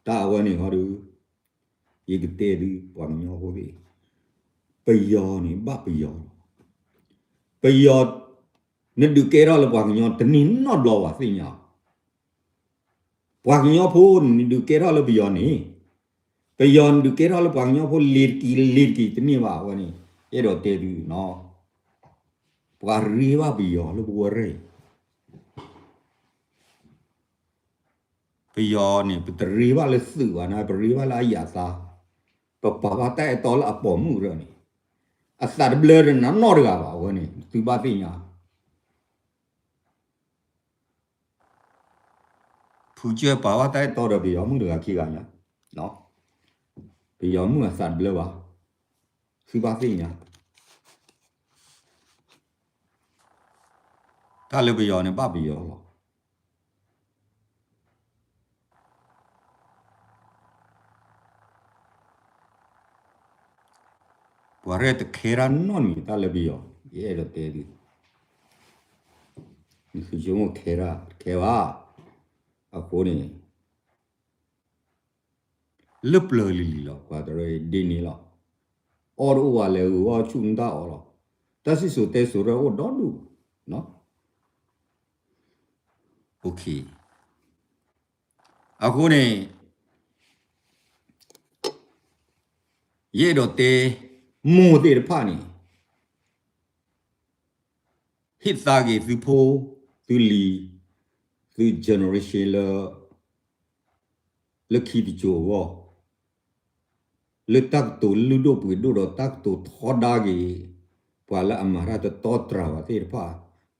တၢ်အဝဲန့ၣ်ဟီဒီး ယကတဲသု ပှၤကညီဖိသ့ၣ်, ပယီၤန့ၣ် ဘၣ်ပယီၤလီၤ. ပယီၤ နဒုးကဲထီၣ်လၢပှၤကညီတန့ၢ်နီတဘျီဘၣ်သ့ၣ်ညါ, ပှၤကညီဖိန့ၣ် နဒုးကဲထီၣ်လၢပယီၤန့ၣ်, ပယီၤနဒုးကဲထီၣ်လၢပှၤကညီဖိ လ့ၤတကံၤလ့ၤတကံၤတန့ၢ်ဘၣ်ဝဲန့ၣ်, အဲၣ်ဒိးတဲသုနီၤ, ပှၤရ့ဘၣ်ပယီၤလၢပဝဲရဲၣ် ပယီၤန့ၣ် ပတရ့ဘၣ်လၢသုးဘၣ်န့ၣ် ပရ့ဘၣ်လၢအယၤသး, ပပာ်ဘၣ်တၢ်အဲၣ်တီလၢအပိာ်မုၣ်ရၢန့ၣ်, အသးတဘျၢဒီးနနီၢ်တဂၤဘၣ်ဝဲန့ၣ် သုဘၣ်သ့ၣ်ညါ ဖုကၢၢ်ပာ်ဘၣ်တၢ်အဲၣ်တီဒီးပယီၤမုၣ်တဂၤခံဂၤညါ, ပယီၤမုၣ်အသးတဘျၢဘၣ်, သုဘၣ်သ့ၣ်ညါ, တၢ်လၢပယီၤန့ၣ် ဘၣ်ပယီၤလီၤ. ပှၤရဲၣ်တခဲတၢ်နီတမံၤ တၢ်လၢပယီၤ, ယအဲၣ်ဒိးတဲသု, နသုဆိကမိၣ်ခဲတၢ်တခဲဘၣ်, အဃိန့ၣ် လၢပျၢၤလံၤလံၤလီၤ ပှၤတရၢဒ်န့ၣ်လီၤ, အီၣ်တအိၣ်ဘၣ်လဲၤဂုၤအီၣ်ဆူၣ်နတၢ်အီၣ်လီၤ, တၢ်စံၣ်စိၤတဲစိၤရၢအိၣ်ဒီဒူၣ်, အဃိန့ၣ် ယအဲၣ်ဒိးတဲ မိၢ်သ့ၣ်တဖၣ်န့ၣ် ဟ့ၣ်သါက့ၤသုဖိ သုလံၤ သု generation လၢ လၢခံတစိၤအဂီၢ်, လၢတၢ်ကတိၤလုၢ်ဒိၣ်ပှ့ၤဒိၣ်ဒီးတၢ်ကတိၤထီဒါက့ၤ ပှၤလၢအမၤတၢ်တတီတတြၢ်ဘၣ်သ့ၣ်တဖၣ်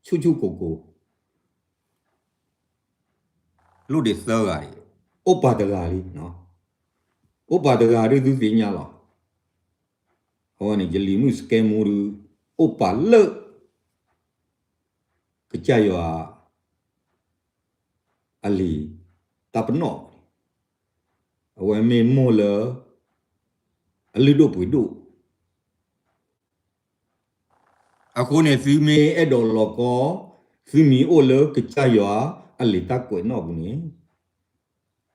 ဆူၣ်ဆူၣ်ကိၢ်ကိၢ် လိၣ်ဒံးသၢဂၤအံၤ, အိၣ်ပာ်တဂၤလံ, အိၣ်ပာ်တဂၤဒ်သုသ့ၣ်ညါလီၤ. အဝဲန့ၣ် ယလံၤမုၣ်စကဲမူဒုး အိၣ်ပာ်လၢ ကစၢ်ယွၤ အလံၤတၢ်ပနီၣ်, အဝဲမ့ၢ်မိၢ်လၢ အလုၢ်ဒိၣ်ပှ့ၤဒိၣ် အဃိန့ၣ် သုမ့ၢ်အဲၣ်ဒိးလီၤကီ သုမံၤအိၣ်လၢကစၢ်ယွၤအလံၤတၢ်ကွဲးနီၣ်ပူၤန့ၣ်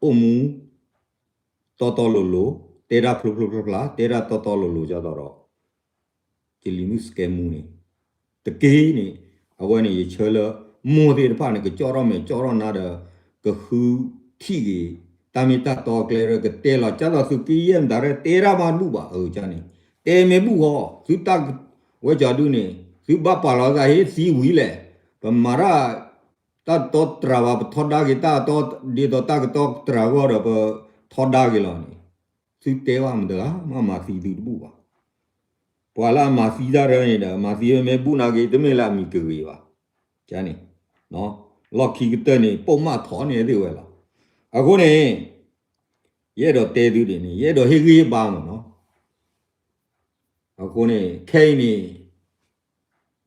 အိၣ်မူ တီတီလိၤလိၤ, တဲတၢ်ဖျိဖျိဖျါဖျါ, တဲတၢ်တီတီလိၤလိၤ ဒ်သိးဒီး ယလံၤမုၣ်စကဲမူန့ၣ် တက့ၢ်န့ၣ် အဝဲန့ၣ်ယဆၢလၢ မိၢ်သ့ၣ်တဖၣ်န့ၣ် ကကၠီထီၣ်မဲာ်ကၠီထီၣ်နါဒီး ကဃုထံၣ်က့ၤ တၢ်မ့ၢ်တၢ်တီအကျဲ ကတဲလီၤ ကၢ်သိးသုးက့ယဲၢ်မတၤရဲၣ် တဲတၢ်မၤဘူၣ်ဘၣ် အန့ၣ် တဲမ့ၢ်ဘူၣ်ဃီ သုတၢ်ဝဲကၠီဒုန့ၣ် သုဘၣ်ပာ်လီၤသးဟ့ၣ်သံဝံၤလဲၣ်, ပမၤတၢ် တၢ်တီတြၢ်ဘၣ် ပထီဒါက့ၤတၢ်တီ ဒ်သိးတၢ်ကတီတြၢ်အဂီၢ်ဒီး ပထီဒါက့ၤလီၤန့ၣ် သုတဲဘၣ်မတၤဂၤ မ့ၢ်မၤသံသုတဘူၣ်ဘၣ်. ပှၤလၢအမၤသံတၢ်တဖၣ်န့ၣ်ဒီး မၤသံဝဲမ့ၢ်ဘူၣ်နာ်က့ တမ့ၢ်လၢအမံၤကဂ့ၤဘၣ်. န့ၣ် လီၢ်ခံကတၢၢ်န့ၣ် ပိာ်မၣ်ထီၣ်န့ၢ်သ့ၣ်ဝဲလီၤ. အဃိန့ၣ် ယအဲၣ်ဒိးတဲသုဒ်န့ၣ် ယအဲၣ်ဒိးဟ့ၣ်ဂံၢ်ဟ့ၣ်ဘါမးနီၤ. အဃိန့ၣ် ခဲအံၤန့ၣ်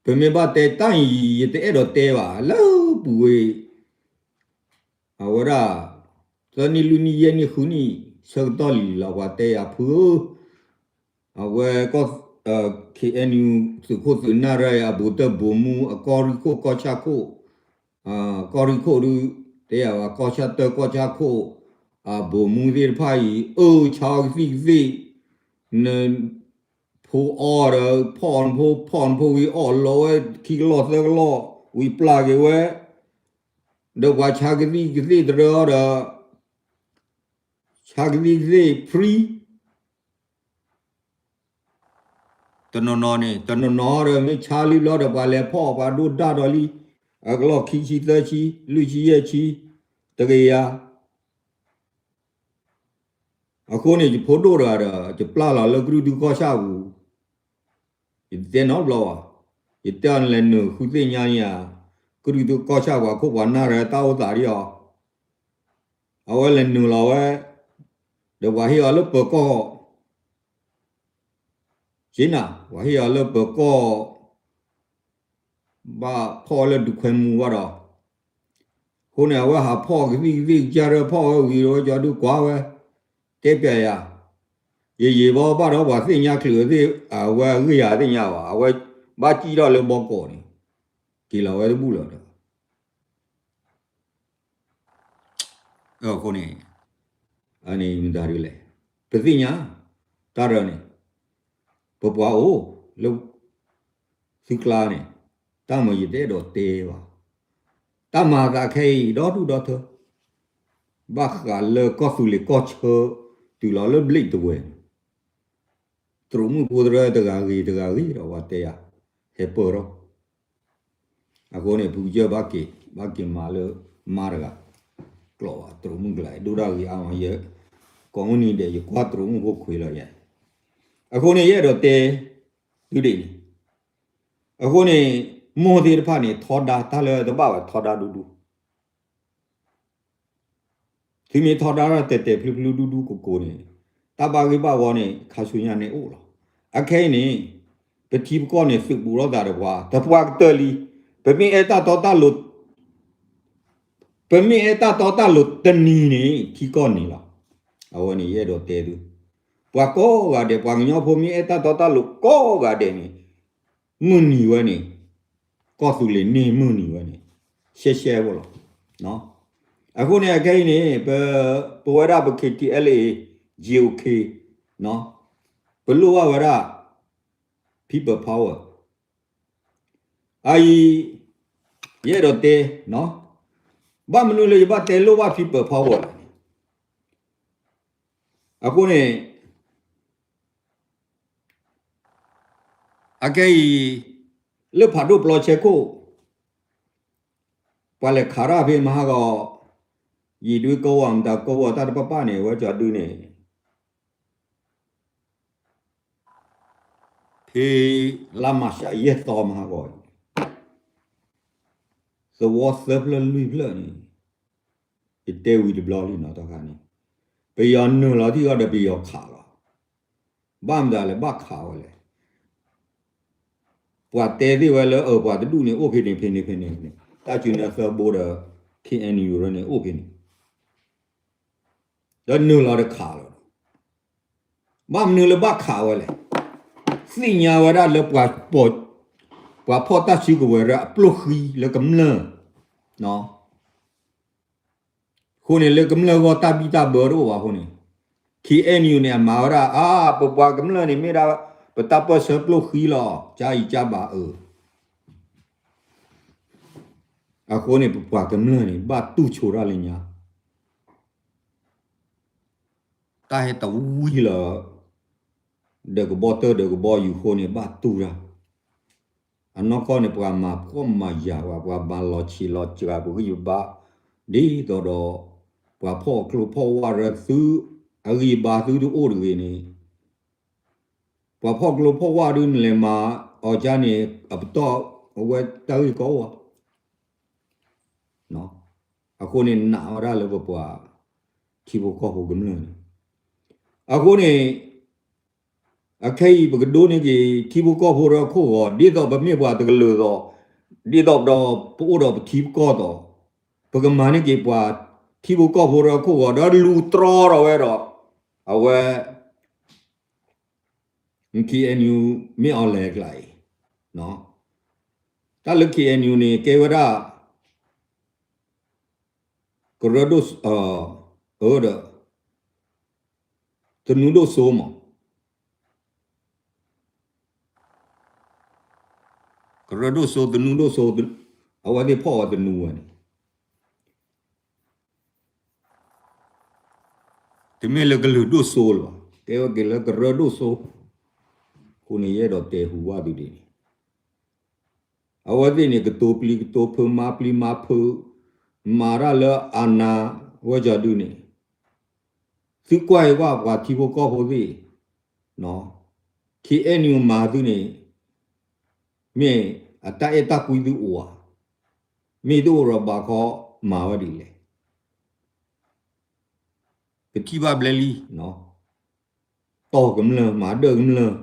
ပ ပမ့ၢ်ဘၣ်တဲတၢ်အံၤ ယတအဲၣ်ဒိးတဲဘၣ် လၢပူၤဝဲ အဝဲဒၣ် သၢနံၣ်လွံၢ်နံၣ်ယဲၢ်နံၣ်ဃုနံၣ် ဆၢကတီၢ်လံၤလီၤ ပှၤတဲယၤဖုဧၢ, အဝဲ KNU သုးခိၣ်သုးနၢ်ရၢၢ်အဘူးတၢၢ် ဗိုလ်မှူး အကီၢ်ရံၣ်ခိၣ်ကီၢ်ဆၣ်ခိၣ်, ကီၢ်ရံၣ်ခိၣ်ဒုး တဲယၤဝဲ ကီၢ်ဆၣ်တၢၢ်ကီၢ်ဆၣ်ခိၣ် အဗိုလ်မှူးသ့ၣ်တဖၣ်အံၤ အၢ ဆါအီၤကသံၣ်ကသ့ၣ်, န ဖိအီၣ်ဒီး ဖီၣ်နဖိ ဖီၣ်နဖိဝံၤအီၣ်လီၤဝဲခံကလီၢ်သၢကလီၢ် ဝံၤပျၢ်က့ၤဝဲ, ဒီးပှၤဆါကသံၣ်ကသ့ၣ်တရၢအီၤဒီး ဆါကသံၣ်ကသ့ၣ် free တနီၤနီၤန့ၣ် တနီၤနီၤဒီး မ့ၢ်ဆါလံဘျီဒီး ပှၤလဲၤဖီၣ်ပှၤဒိၣ်ဒၣ်ဒီးလံ, အကလီၢ်ခံဆံသၢဆံ လွံၢ်ဆံယဲၢ်ဆံ တကယၤ အဃိန့ၣ် ယဖိဒိၣ်တဂၤဒီး ယပျၢ်လီၤလၢကရူၢ်ဒူကီၢ်ဆၣ်ပူၤ, ယတတဲနီတဘျီဘၣ်, ယတဲအီၤနလဲၤနုာ်ဃုသ့ၣ်ညါန့ၣ်ဧါ, ကရူၢ်ဒူကီၢ်ဆၣ်ပှၤခိၣ်ပှၤနၢ်ရၢၢ်တၢ်အိၣ်သးဒ်အီၤ, အဝဲလဲၤနုာ်လီၤဝဲ, ဒီးပှၤဟ့ၣ်အီၤလၢပၢၤကီၢ် က့နၤ ပှၤဟ့ၣ်အီၤလၢပၢၤကီၢ် ဘၣ်ဖီၣ်ဝဲလၢဒူခွဲမူဘၣ်ဒီး, အဃိန့ၣ် အဝဲဟးဖီၣ်ကသံၣ်ကသ့ၣ်ကစၢ်ရၢၢ်ဖီၣ်ဝဲဝံၤဒီး ဝဲကၠီဒုးကွၢ်ဝဲ, တဲပျဲယၤ, ယယံာ်ဘီဘၣ်ဒီးပှၤသ့ၣ်ညါချုးသ့ၣ် အဝဲအဂ့ၢ်ယၤသ့ၣ်ညါဘၣ်, အဝဲဘၣ်စံၣ်ထီၣ်လၢဘီကီးန့ၣ်, က့ၤလီၤဝဲတဘူၣ်လၢၤဒီး အဃိန့ၣ် မတၤဒ်လဲၣ်, ပသ့ၣ်ညါ တၢ်ရၢန့ၣ် ပပှၤအိၣ်လၢ သုကျါန့ၣ် တၢ်မၤယတအဲၣ်ဒိးတဲဘၣ်, တၢ်မၤသးခဲအံၤ ဒီဒူၣ်ဒီထၢ ဘၣ်ဃးလၢကီၢ်သူလ့ၤကီၢ်ဆၢ တုၤလီၤလၢဘျ့းတဝဲၢ်န့ၣ် တြိာ်မုၣ်ဖိတရၢတဂၤဂ့ၤတဂၤဂ့ၤဒီး ပှၤတဲယၤ ဟဲပၢၢ်ထီၣ် အဃိန့ၣ် ဖုကစၢၢ်ဘၣ်က့ၤ ဘၣ်က့ၤမၤလၢမါတဂၤ ကျိးဘၣ်တြိာ်မုၣ်ကျါ ဒိၣ်ဒၣ်ဂ့ၤအါမး ယဲ ကိးမုၢ်နံၤဒဲး ယကွၢ်တြိာ်မုၣ်ဖိခွံလီၤယဲ အဃိန့ၣ် ယအဲၣ်ဒိးတဲ သုဒ်န့ၣ် အဃိန့ၣ် မိၢ်သ့ၣ်တဖၣ်န့ၣ် ထီဒါတၢ်လၢတဘၣ်ဝဲထီဒါဒူဒူ သုမ့ၢ်ထီဒါတၢ်တဲာ်တဲာ်ဖျုဖျုဒူဒူကိးကိးန့ၣ် တၢ်ဘၣ်ဂ့ၢ်ဘၣ်ဝီန့ၣ် ခါဆူညါန့ၣ်အိၣ်လီၤ. အခဲအံၤန့ၣ် ပထံပကီၢ်န့ၣ် သုးဘူးလိာ်သးဒီးပှၤ တပှၤကတၢၢ်လံ. ပမ့ၢ်အဲၣ်တၢ်တီတၢ်လိၤ ပမ့ၢ်အဲၣ်တၢ်တီတၢ်လိၤတနံၤန့ၣ် ထံကီၢ်န့ၣ်လီၤ. အဝဲန့ၣ် ယအဲၣ်ဒိးတဲသု ပှၤကိးဂၤဒဲး ပှၤကညီဖိမ့ၢ်အဲၣ်တၢ်တီတၢ်လိၤကိးဂၤဒဲးန့ၣ် မုၢ်နံၤဝဲန့ၣ် ကီၢ်သူလ့ၤန့ၢ်မုၢ်နံၤဝဲန့ၣ် ရှဲရှဲဖိလီၤ. အဃိန့ၣ် အခဲအံၤန့ၣ် ပ ပဝဲဒၣ်ပ K T L A G O K ပလိၣ်ဘၣ်ဝဲဒၣ် people power အအံၤ ယအဲၣ်ဒိးတဲ ဘၣ်မနုၤလၢယဘၣ်တဲလိၣ်ဘၣ် people power လဲၣ်န့ၣ် အဃိန့ၣ် အခဲအံၤ လၢဖးဒိၣ်ပျီဆဲခိၣ် ပှၤလဲၤခးတၢ်ဖဲမဟါဂီၤ ယံာ်ဒွံကဝီၤမတၤကဝီၤတၢ်တပာ်ပာ်န့ၣ် အဝဲကၠီဒုန့ၣ် ဖဲလါမၢ်ၡးယဲၢ်သီ မဟါဂီၤ သဝီသၢဖျၢၣ်လွံၢ်ဖျၢၣ်န့ၣ် ယတဲဝံၤတဘျီလံနီၤ တခါန့ၣ် ပယီၤနုာ်လီၤထံၣ်အီၤဒီးပယီၤခးလီၤ. ဘၣ်မတၤလဲၣ် ဘၣ်ခးဝဲလဲၣ်. ပှၤတဲသ့ၣ်ဝဲလၢ အၢ ပှၤတဒူၣ်န့ၣ် အိၣ်ဖဲန့ၣ်ဖဲန့ၣ်ဖဲန့ၣ်န့ၣ် တၢ်စုနၢသၢဘိဒီး K N U န့ၣ်အိၣ်ဖဲန့ၣ် ဒီးနုာ်လီၤဒီးခးလီၤ. ဘၣ်မနုၤလၢဘၣ်ခးဝဲလဲၣ်. သ့ၣ်ညါဝဲဒၣ်လၢပှၤ ပှၤဖီၣ်တၢ်စုကဝဲၤဒၣ်အပျိၢ်ဃံလၢကမျၢၢ် အဃိန့ၣ် လၢကမျၢၢ်ဂီၢ်တၢ်ဘံၣ်တၢ်ဘၢတအိၣ်ဘၣ်အဃိန့ၣ် K N U န့ၣ် အမၤဝဲဒၣ် အါ ပပှၤကမျၢၢ်န့ၣ်မ့ၢ်ဒၣ် ပတၢ်ပၢၢ်ဆၢပျိၢ်ဃံလီၤ ကၠါအံၤကၠါဘၣ်အၢ အဃိန့ၣ် ပပှၤကမျၢၢ်န့ၣ် ဘၣ်တူၢ်ဆိတၢ်လၢညါ တၢ်ဟဲတဝံၤလၢ ဒီးကဘီတၢၢ်ဒီးကဘီယူၤအဃိန့ၣ် ဘၣ်တူၢ်တၢ် အနီၢ်ကီၢ်န့ၣ် ပှၤမၤဖှီၣ်မၤယာ်ဝဲ ပှၤမၤလီၤဆံးလီၤစှၤ ပဂံၢ်ပဘါ ဒ်သိးဒီး ပှၤဖီၣ်ကျိဖီၣ်ဝါရၢသု အဂံၢ်ဘါသုတအိၣ်တဂ့ၤန့ၣ် ပှၤဖီၣ်ကျိဖီၣ်ဝါဒုးနလဲၤမၤအီၤကၠါန့ၣ် အပတီၢ်အဝဲတၢ်ဂ့ၢ်ကီအိၣ်ဧါ အဃိန့ၣ် နာ်ဝဲဒၣ်လၢပပှၤထံဖိကီၢ်ဖိကမျၢၢ်န့ၣ် အဃိန့ၣ် အခဲအံၤပကဒိးန့ၢ်က့ၤထံဖိကီၢ်ဖိဒီးခိၣ်ဂီၤ, ဒ်သိးပမ့ၢ်ပှၤတကလုာ်သိး, ဒ်သိးဒီးပအိၣ်ဒီးပထံပကီၢ်သိး, ပကမၤန့ၢ်က့ၤပှၤထံဖိကီၢ်ဖိဒီးခိၣ်ဂီၤ ဒီးလူၤတြီထီၣ်ဝဲဒီး အဝဲ KNU မ့ၢ်အီၤလဲၤကျါအံၤ, တၢ်လၢ KNU န့ၣ် ကဲဝဲဒၣ် ကရၢဒိၣ်, အၢဒီး သနူဒိၣ်စိမး, ကရၢဒိၣ်စိ သနူဒိၣ်စိ, အဝဲသ့ၣ်ဖီၣ်ဝဲသနူဝဲန့ၣ် တမ့ၢ်လၢကလုာ်ဒိၣ်စိလၢၤဘၣ်, ကဲဝဲက့ၤလၢကရၢဒိၣ်စိ, အဃိန့ၣ် ယအဲၣ်ဒိးတဲဟူဘၣ်သုဒ်န့ၣ်, အဝဲသ့ၣ်န့ၣ် ကတိၤပျံၤကတိၤဖုး မၤပျံၤမၤဖုး, မၤတၢ်လၢအနၢ်ဝဲကၠီဒုန့ၣ်, သုကွၢ်အံၤဘၣ်ပှၤထံဖိကီၢ်ဖိသ့ၣ်, KNU မၤသုန့ၣ်, မ့ၢ်အတၢ်အဲၣ်တၢ်ကွံသုအိၣ်ဧါ, မ့ၢ်တအိၣ်ဒီးဘၣ်ခီမၤဝဲဒ်လဲၣ် ပထံၣ်ဘၣ်ဘျဲလံ, တီၢ်ကမျၢၢ် မၤဒၢၣ်ကမျၢၢ်,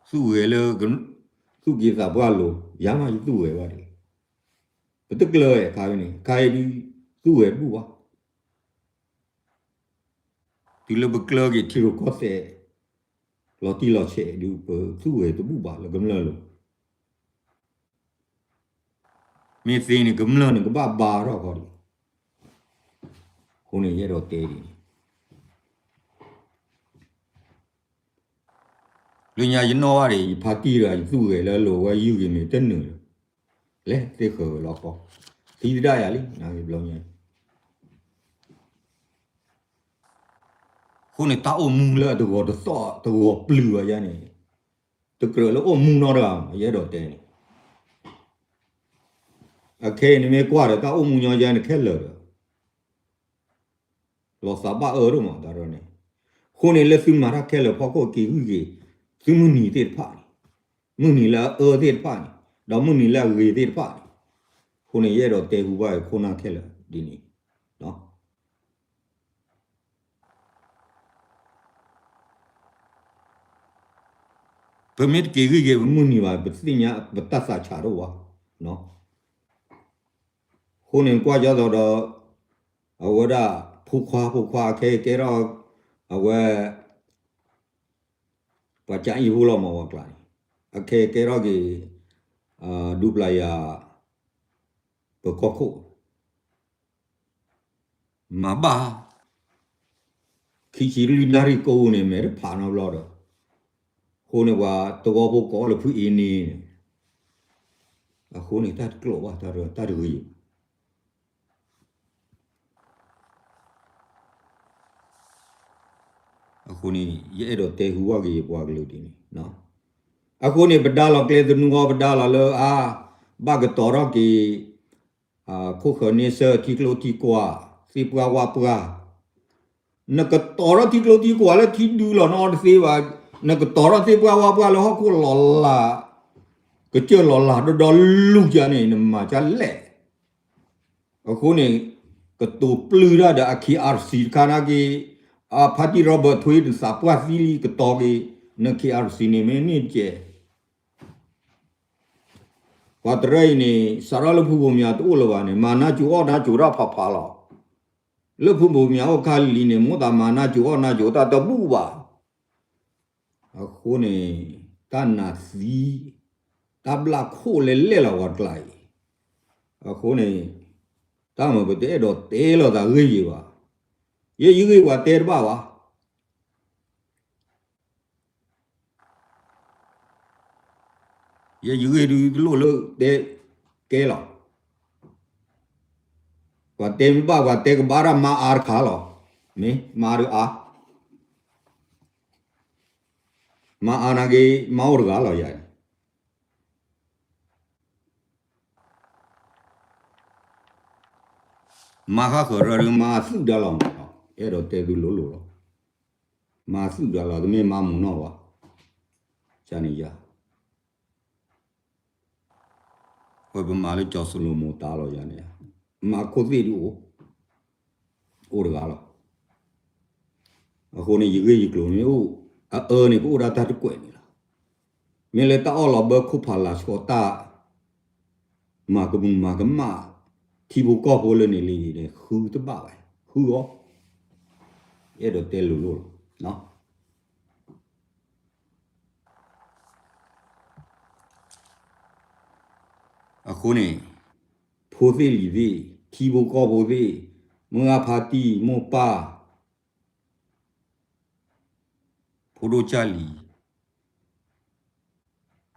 သူၣ်ဂဲၤလၢ သူၣ်က့သးပှၢ်လိၤ, ယၤမးယသူၣ်ဂဲၤဘၣ်ဒ်လဲၣ်, ပတကျၢၤအခါန့ၣ် အခါအံၤဒုး သူၣ်ဂဲၤတဘူၣ်ဘၣ်, တုၤလၢပကျၢၤက့ၤထံရူၢ်ကီၢ်သဲး လီၤတံၢ်လီၤဆဲးဒုး ပသူၣ်ဂဲၤတဘူၣ်ဘၣ်လၢကမျၢၢ်လိၤ မ့ၢ်သ့န့ၣ် ကမျၢၢ်န့ၣ် ကဘၣ်ဘါထီၣ်ခီဒံး, အဃိန့ၣ် ယအဲၣ်ဒိးတဲဒ်န့ၣ်, လၢညါယနီၣ်ဘၣ်ဒံး ယဖါတံၢ်ဒီး ယသူၣ်ဂဲၤလၢအလိၤဝဲယုၢ်ဂ့ၤမ့ၢ်တနုာ်ဒီး, လဲၤသ့ၣ်ဃၢၤဝဲလီၤခီ, သံသဒၣ်ယၤလံ နဘျီညါ, အဃိန့ၣ် တၢ်အိၣ်မူလၢအတဂီၤတသီၣ် တဂီၤပျုၤဘၣ်ယၤန့ၣ် တကြၢးလၢအိၣ်မူနီတဂၤ ယအဲၣ်ဒိးတဲန့ၣ်, အခဲအံၤနမ့ၢ်ကွၢ်ဒီး တၢ်အိၣ်မူညီယၤန့ၣ်ခဲလၢာ်ဒီး လီၤသးဘၣ်အၢဒိၣ်မးတၢ်ဒီးန့ၣ်, အဃိန့ၣ် လၢသုမၤတၢ်ခဲလၢာ်ဖီခိၣ်က့ၤဂုာ်က့ၤ သုမုၢ်နံၤသ့ၣ်တဖၣ်န့ၣ်, မုၢ်နံၤလၢအအၢသ့ၣ်တဖၣ်န့ၣ်, ဒီးမုၢ်နံၤလၢအဂ့ၤသ့ၣ်တဖၣ်န့ၣ်, အဃိန့ၣ် ယအဲၣ်ဒိးတဲဟူဘၣ်ခိၣ်နၢ်ခဲလၢာ်ဒ်န့ၣ် ပမ့ၢ်တက့ၤဂံၢ်က့ၤပမုၢ်နံၤဘၣ် ပသ့ၣ်ညါ ပတၢ်သးဆးတအိၣ်ဘၣ်. အဃိန့ၣ် ကွၢ်ကၠီသိးဒီး အဝဲဒၣ် ဖိခွါ ဖိခွါ အခဲကဲထီၣ် အဝဲ ပှၤကၠါအံၤဖိလီၤမး ဝဲကျါန့ၣ် အခဲကဲထီၣ်က့ၤ ဒူပျၤယၤ ပကီၢ်ခိၣ် မၤဘၣ် ခံဆံလွံၢ်နၣ်ရံၣ်ကိးန့ၣ် မဲာ်တဖးနီတဘျီဒီး အဃိန့ၣ် ပှၤသဝီဖိကိးလၢဖုအ့န့ၣ် အဃိန့ၣ် တၢ်တကျိးဘၣ် တၢ်တဂ့ၤဘၣ်. အဃိန့ၣ် ယအဲၣ်ဒိးတဲဟူဘၣ်က့ၤယပှၤကလုာ်ဒ်န့ၣ် အဃိန့ၣ် ပဒါလီၤကျဲသနူဃီ ပဒါလီၤလၢအါ ဘၣ်ကတီၤထီၣ်က့ၤ ခိၣ်ဃၢၤန့ဆၢၣ်ထံကျိထံကွာ် သ့ၣ်ပှၢ်ဝၣ်ပှၢ် နကတီၤထီၣ်ထံကျိထံကွာ်လၢထံဒုလီၤနီတသ့ဘၣ်. နကတီၤထီၣ်သ့ၣ်ပှၢ်ဝၣ်ပှၢ်လၢဟီၣ်ခိၣ်လီၤလး ကစၢၢ်လီၤလးဒီဒီလူၢ်ကန့ၣ် နမၤကလဲၣ်. အဃိန့ၣ် ကတိၤပျုၢ်တၢ်ဒီးအ KRC တခါနာ်က့ အဖါတံၢ် Robert ထွ့ နသးပှၢ်သံလံ ကတီၤက့ၤ န KRC န့ၣ်မ့ၢ်န့ၢ်ကဲ ပှၤတရၢအံၤန့ၣ် စးထီၣ်လၢဖုဘိၣ်မၠးတအိၣ်လၢၤဘၣ်န့ၣ် မၤနၢ်စူၤအီၣ်နၢ်စူၤတၢ်ဖးဖးလီၤ. လၢဖုဘိၣ်မၠးအိၣ်ခါလံၤန့ၣ် မိၣ်သးမၤနၢ်စူၤအီၣ်နၢ်စူၤတၢ်တဘူၣ်ဘၣ်. အဃိန့ၣ် တၢ်နးသံ တၢ်ဘျၣ်ခိၣ်လဲၤလဲၣ်လီၤဝဲကျါအံၤ. အဃိန့ၣ် တၢ်မၤပတအဲၣ်ဒိးတဲလီၤသးဂ့ၢ်ယံၤဘၣ်. ယဲယဂ့ၢ်ပှၤတဲတဘၣ်ဘၣ် ယဲယဂ့ၢ်ဒုးတလိၣ်လၢတဲကဲလီၤ. ပှၤတဲမ့ၢ်ဘၣ် ပှၤတဲကဘၣ်တၢ်မါအါတခါလီၤ. မ့ၢ်မါဒုးအါ မါအါနာ်က့ မါအိၣ်တဂၤလီၤယၤန့ၣ် မါဃၣ်ဃၢၤရၢဒုး မါအသုးဒါလီၤမးလီၤ. အဲၣ်ဒိးတဲသုလိၤလိၤလီၤ. မါသုးဒါလီၤ တမ့ၢ်မါမုာ်နီၢ်ဘၣ်. ကန့ၣ်ယၤ ဝဲပမၤလၢကၠီၤစလိမိၣ်တၢ်လီၤယၤန့ၣ် မါခိၣ်သ့ၣ်ဒုးအိၣ် အိၣ်တဂၤလီၤ. အဃိန့ၣ် ယဂ့ၢ်ယကျိၤမ့ၢ်အိၣ် အအၢန့ၣ် ကအိၣ်ဒၣ်တၢ်တကွဲးန့ၣ်လီၤ. မ့ၢ်လၢတၢ်အီၣ်လီၤဘၢခိၣ်ဖးလၤဆှီတၢ် မၤကမူၤမၤကမၣ် ထံဖိကီၢ်ဖိလၢန့ၣ်လံန့ၣ် ဃုတဘၣ်ဘၣ်, ဃုအီၤ, အဲၣ်ဒိးတဲလိၤလိၤလီၤ. အဃိန့ၣ် ဖိသ့ၣ်လံၤသ့ၣ် ထံဖိကီၢ်ဖိသ့ၣ် မုၢ်ဂၢ်ဖါတံၢ် မိၢ်ပၢ် ဖိဒိၣ်ကၢ်လံၤ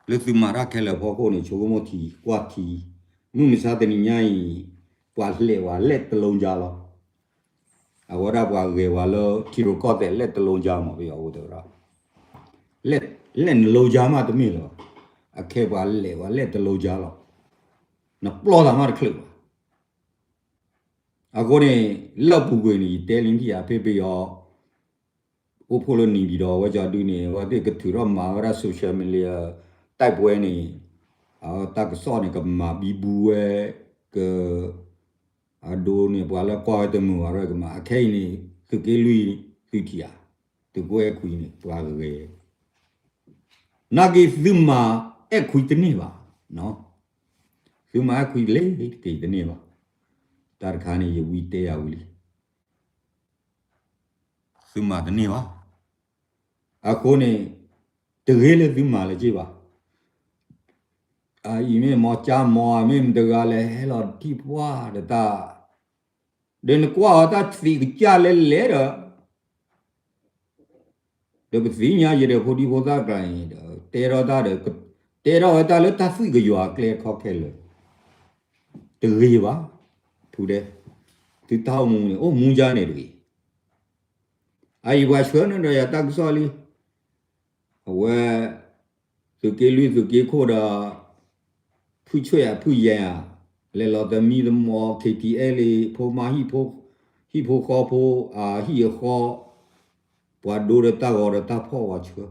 လၢသုမၤတၢ်ခဲလၢာ်အဖီခိၣ်န့ၣ် ဆိကမိၣ်ထံ ကွၢ်ထံ, မုၢ်မဆါတနံၤညါအံၤ ပှၤလဲၤဝဲလဲၣ်တလိကါလီၤ. အဝဲဒၣ်ပှၤဂဲၤဝဲလၢထံရူၢ်ကီၢ်သဲးလဲၣ်တလိကါမး ပယီၤအိၣ်တဲဝဲဒၣ် လဲၣ်နလိကါမးတမ့ၢ်လၢၤဘၣ်, အခဲပှၤလဲၤဝဲလဲၣ်တလိကါလီၤ. နပျီၢ်သးမးတချုးဘၣ်. အဃိန့ၣ် လၢအပူၤကွံာ်န့ၣ် ယတဲလံထံၣ်ဧါ ဖဲပယီၤ အိၣ်ဖှိၣ်လၢနံၤဘံၣ်ဒီး အဝဲကၠီဒုန့ၣ် အဝဲသ့ၣ်ကထုးထီၣ်မၤဝဲဒၣ် social media တိုက်ပွဲန့ၣ် တၢ်ကစီၣ်န့ၣ် ကမၤဘံဘူဝဲ က အဒိန့ၣ် ပှၤလၢကွၢ်ဝဲတမုာ်ဘၣ်ရဲၣ်ကမၤ အခဲအံၤန့ၣ် သုးက့လွံၢ်သုထံၣ်ဧါ, သုးခိၣ်အဲၣ်ခွံန့ၣ် ပှၤဂဲၤ နာ်က့သုမၤအဲၣ်ခွံတန့ၢ်ဘၣ်, သုမၤအဲၣ်ခွံလၢတက့ၢ်တန့ၢ်ဘၣ်. တၢ်တခါန့ၣ် ယဝံတဲယၤဝံၤလံ သုမၤတန့ၢ်ဘၣ်. အဃိန့ၣ် တဂ့ၤလၢသုမၤလၢၤဘၣ်. အအံၤမ့ၢ်မီၤကၠါမီၤ မ့ၢ်မတဂၤလဲၣ် ဟဲလီၤထံၣ်ပှၢ်ဒီးတၢ်, ဒီးနကွၢ်အီၤတၢ်သံးကစၢ်လဲၤလဲၤဒီး ဒီးပသ့ၣ်ညါယဲဒီးဖိဒံဖိသၣ်ကျါန့ၣ်ဒီး တဲထီၣ်တၢ်ဒီး တဲထီၣ်ဝဲတၢ်လၢတၢ်သွံၣ်ကယွၤအကျဲခီခဲလၢာ်, တဂ့ၤဘၣ်, ဖုဒဲ, သုတၢ်အိၣ်မူန့ၣ် အိၣ်မူကါန့ၣ်တဂ့ၤ. အအံၤပှၤဆှၢန့ၢ်ဒီးယၤတၢ်ကစီၣ်လံ, အဝဲ သုးက့လွံၢ်သုးက့ခိၣ်ဒီး ဖုဆွဲၣ်အဖုယဲၢ်ဧါ, လဲၤလီၤသမံသမိး KTLA ဖိမါ ဟံၣ်ဖိဃီဖိ အဟံၣ်အဃီ, ပှၤဒိဒီးတၢ်ဂီၤဒီးတၢ်ဖီၣ်ဝဲဆှၢ,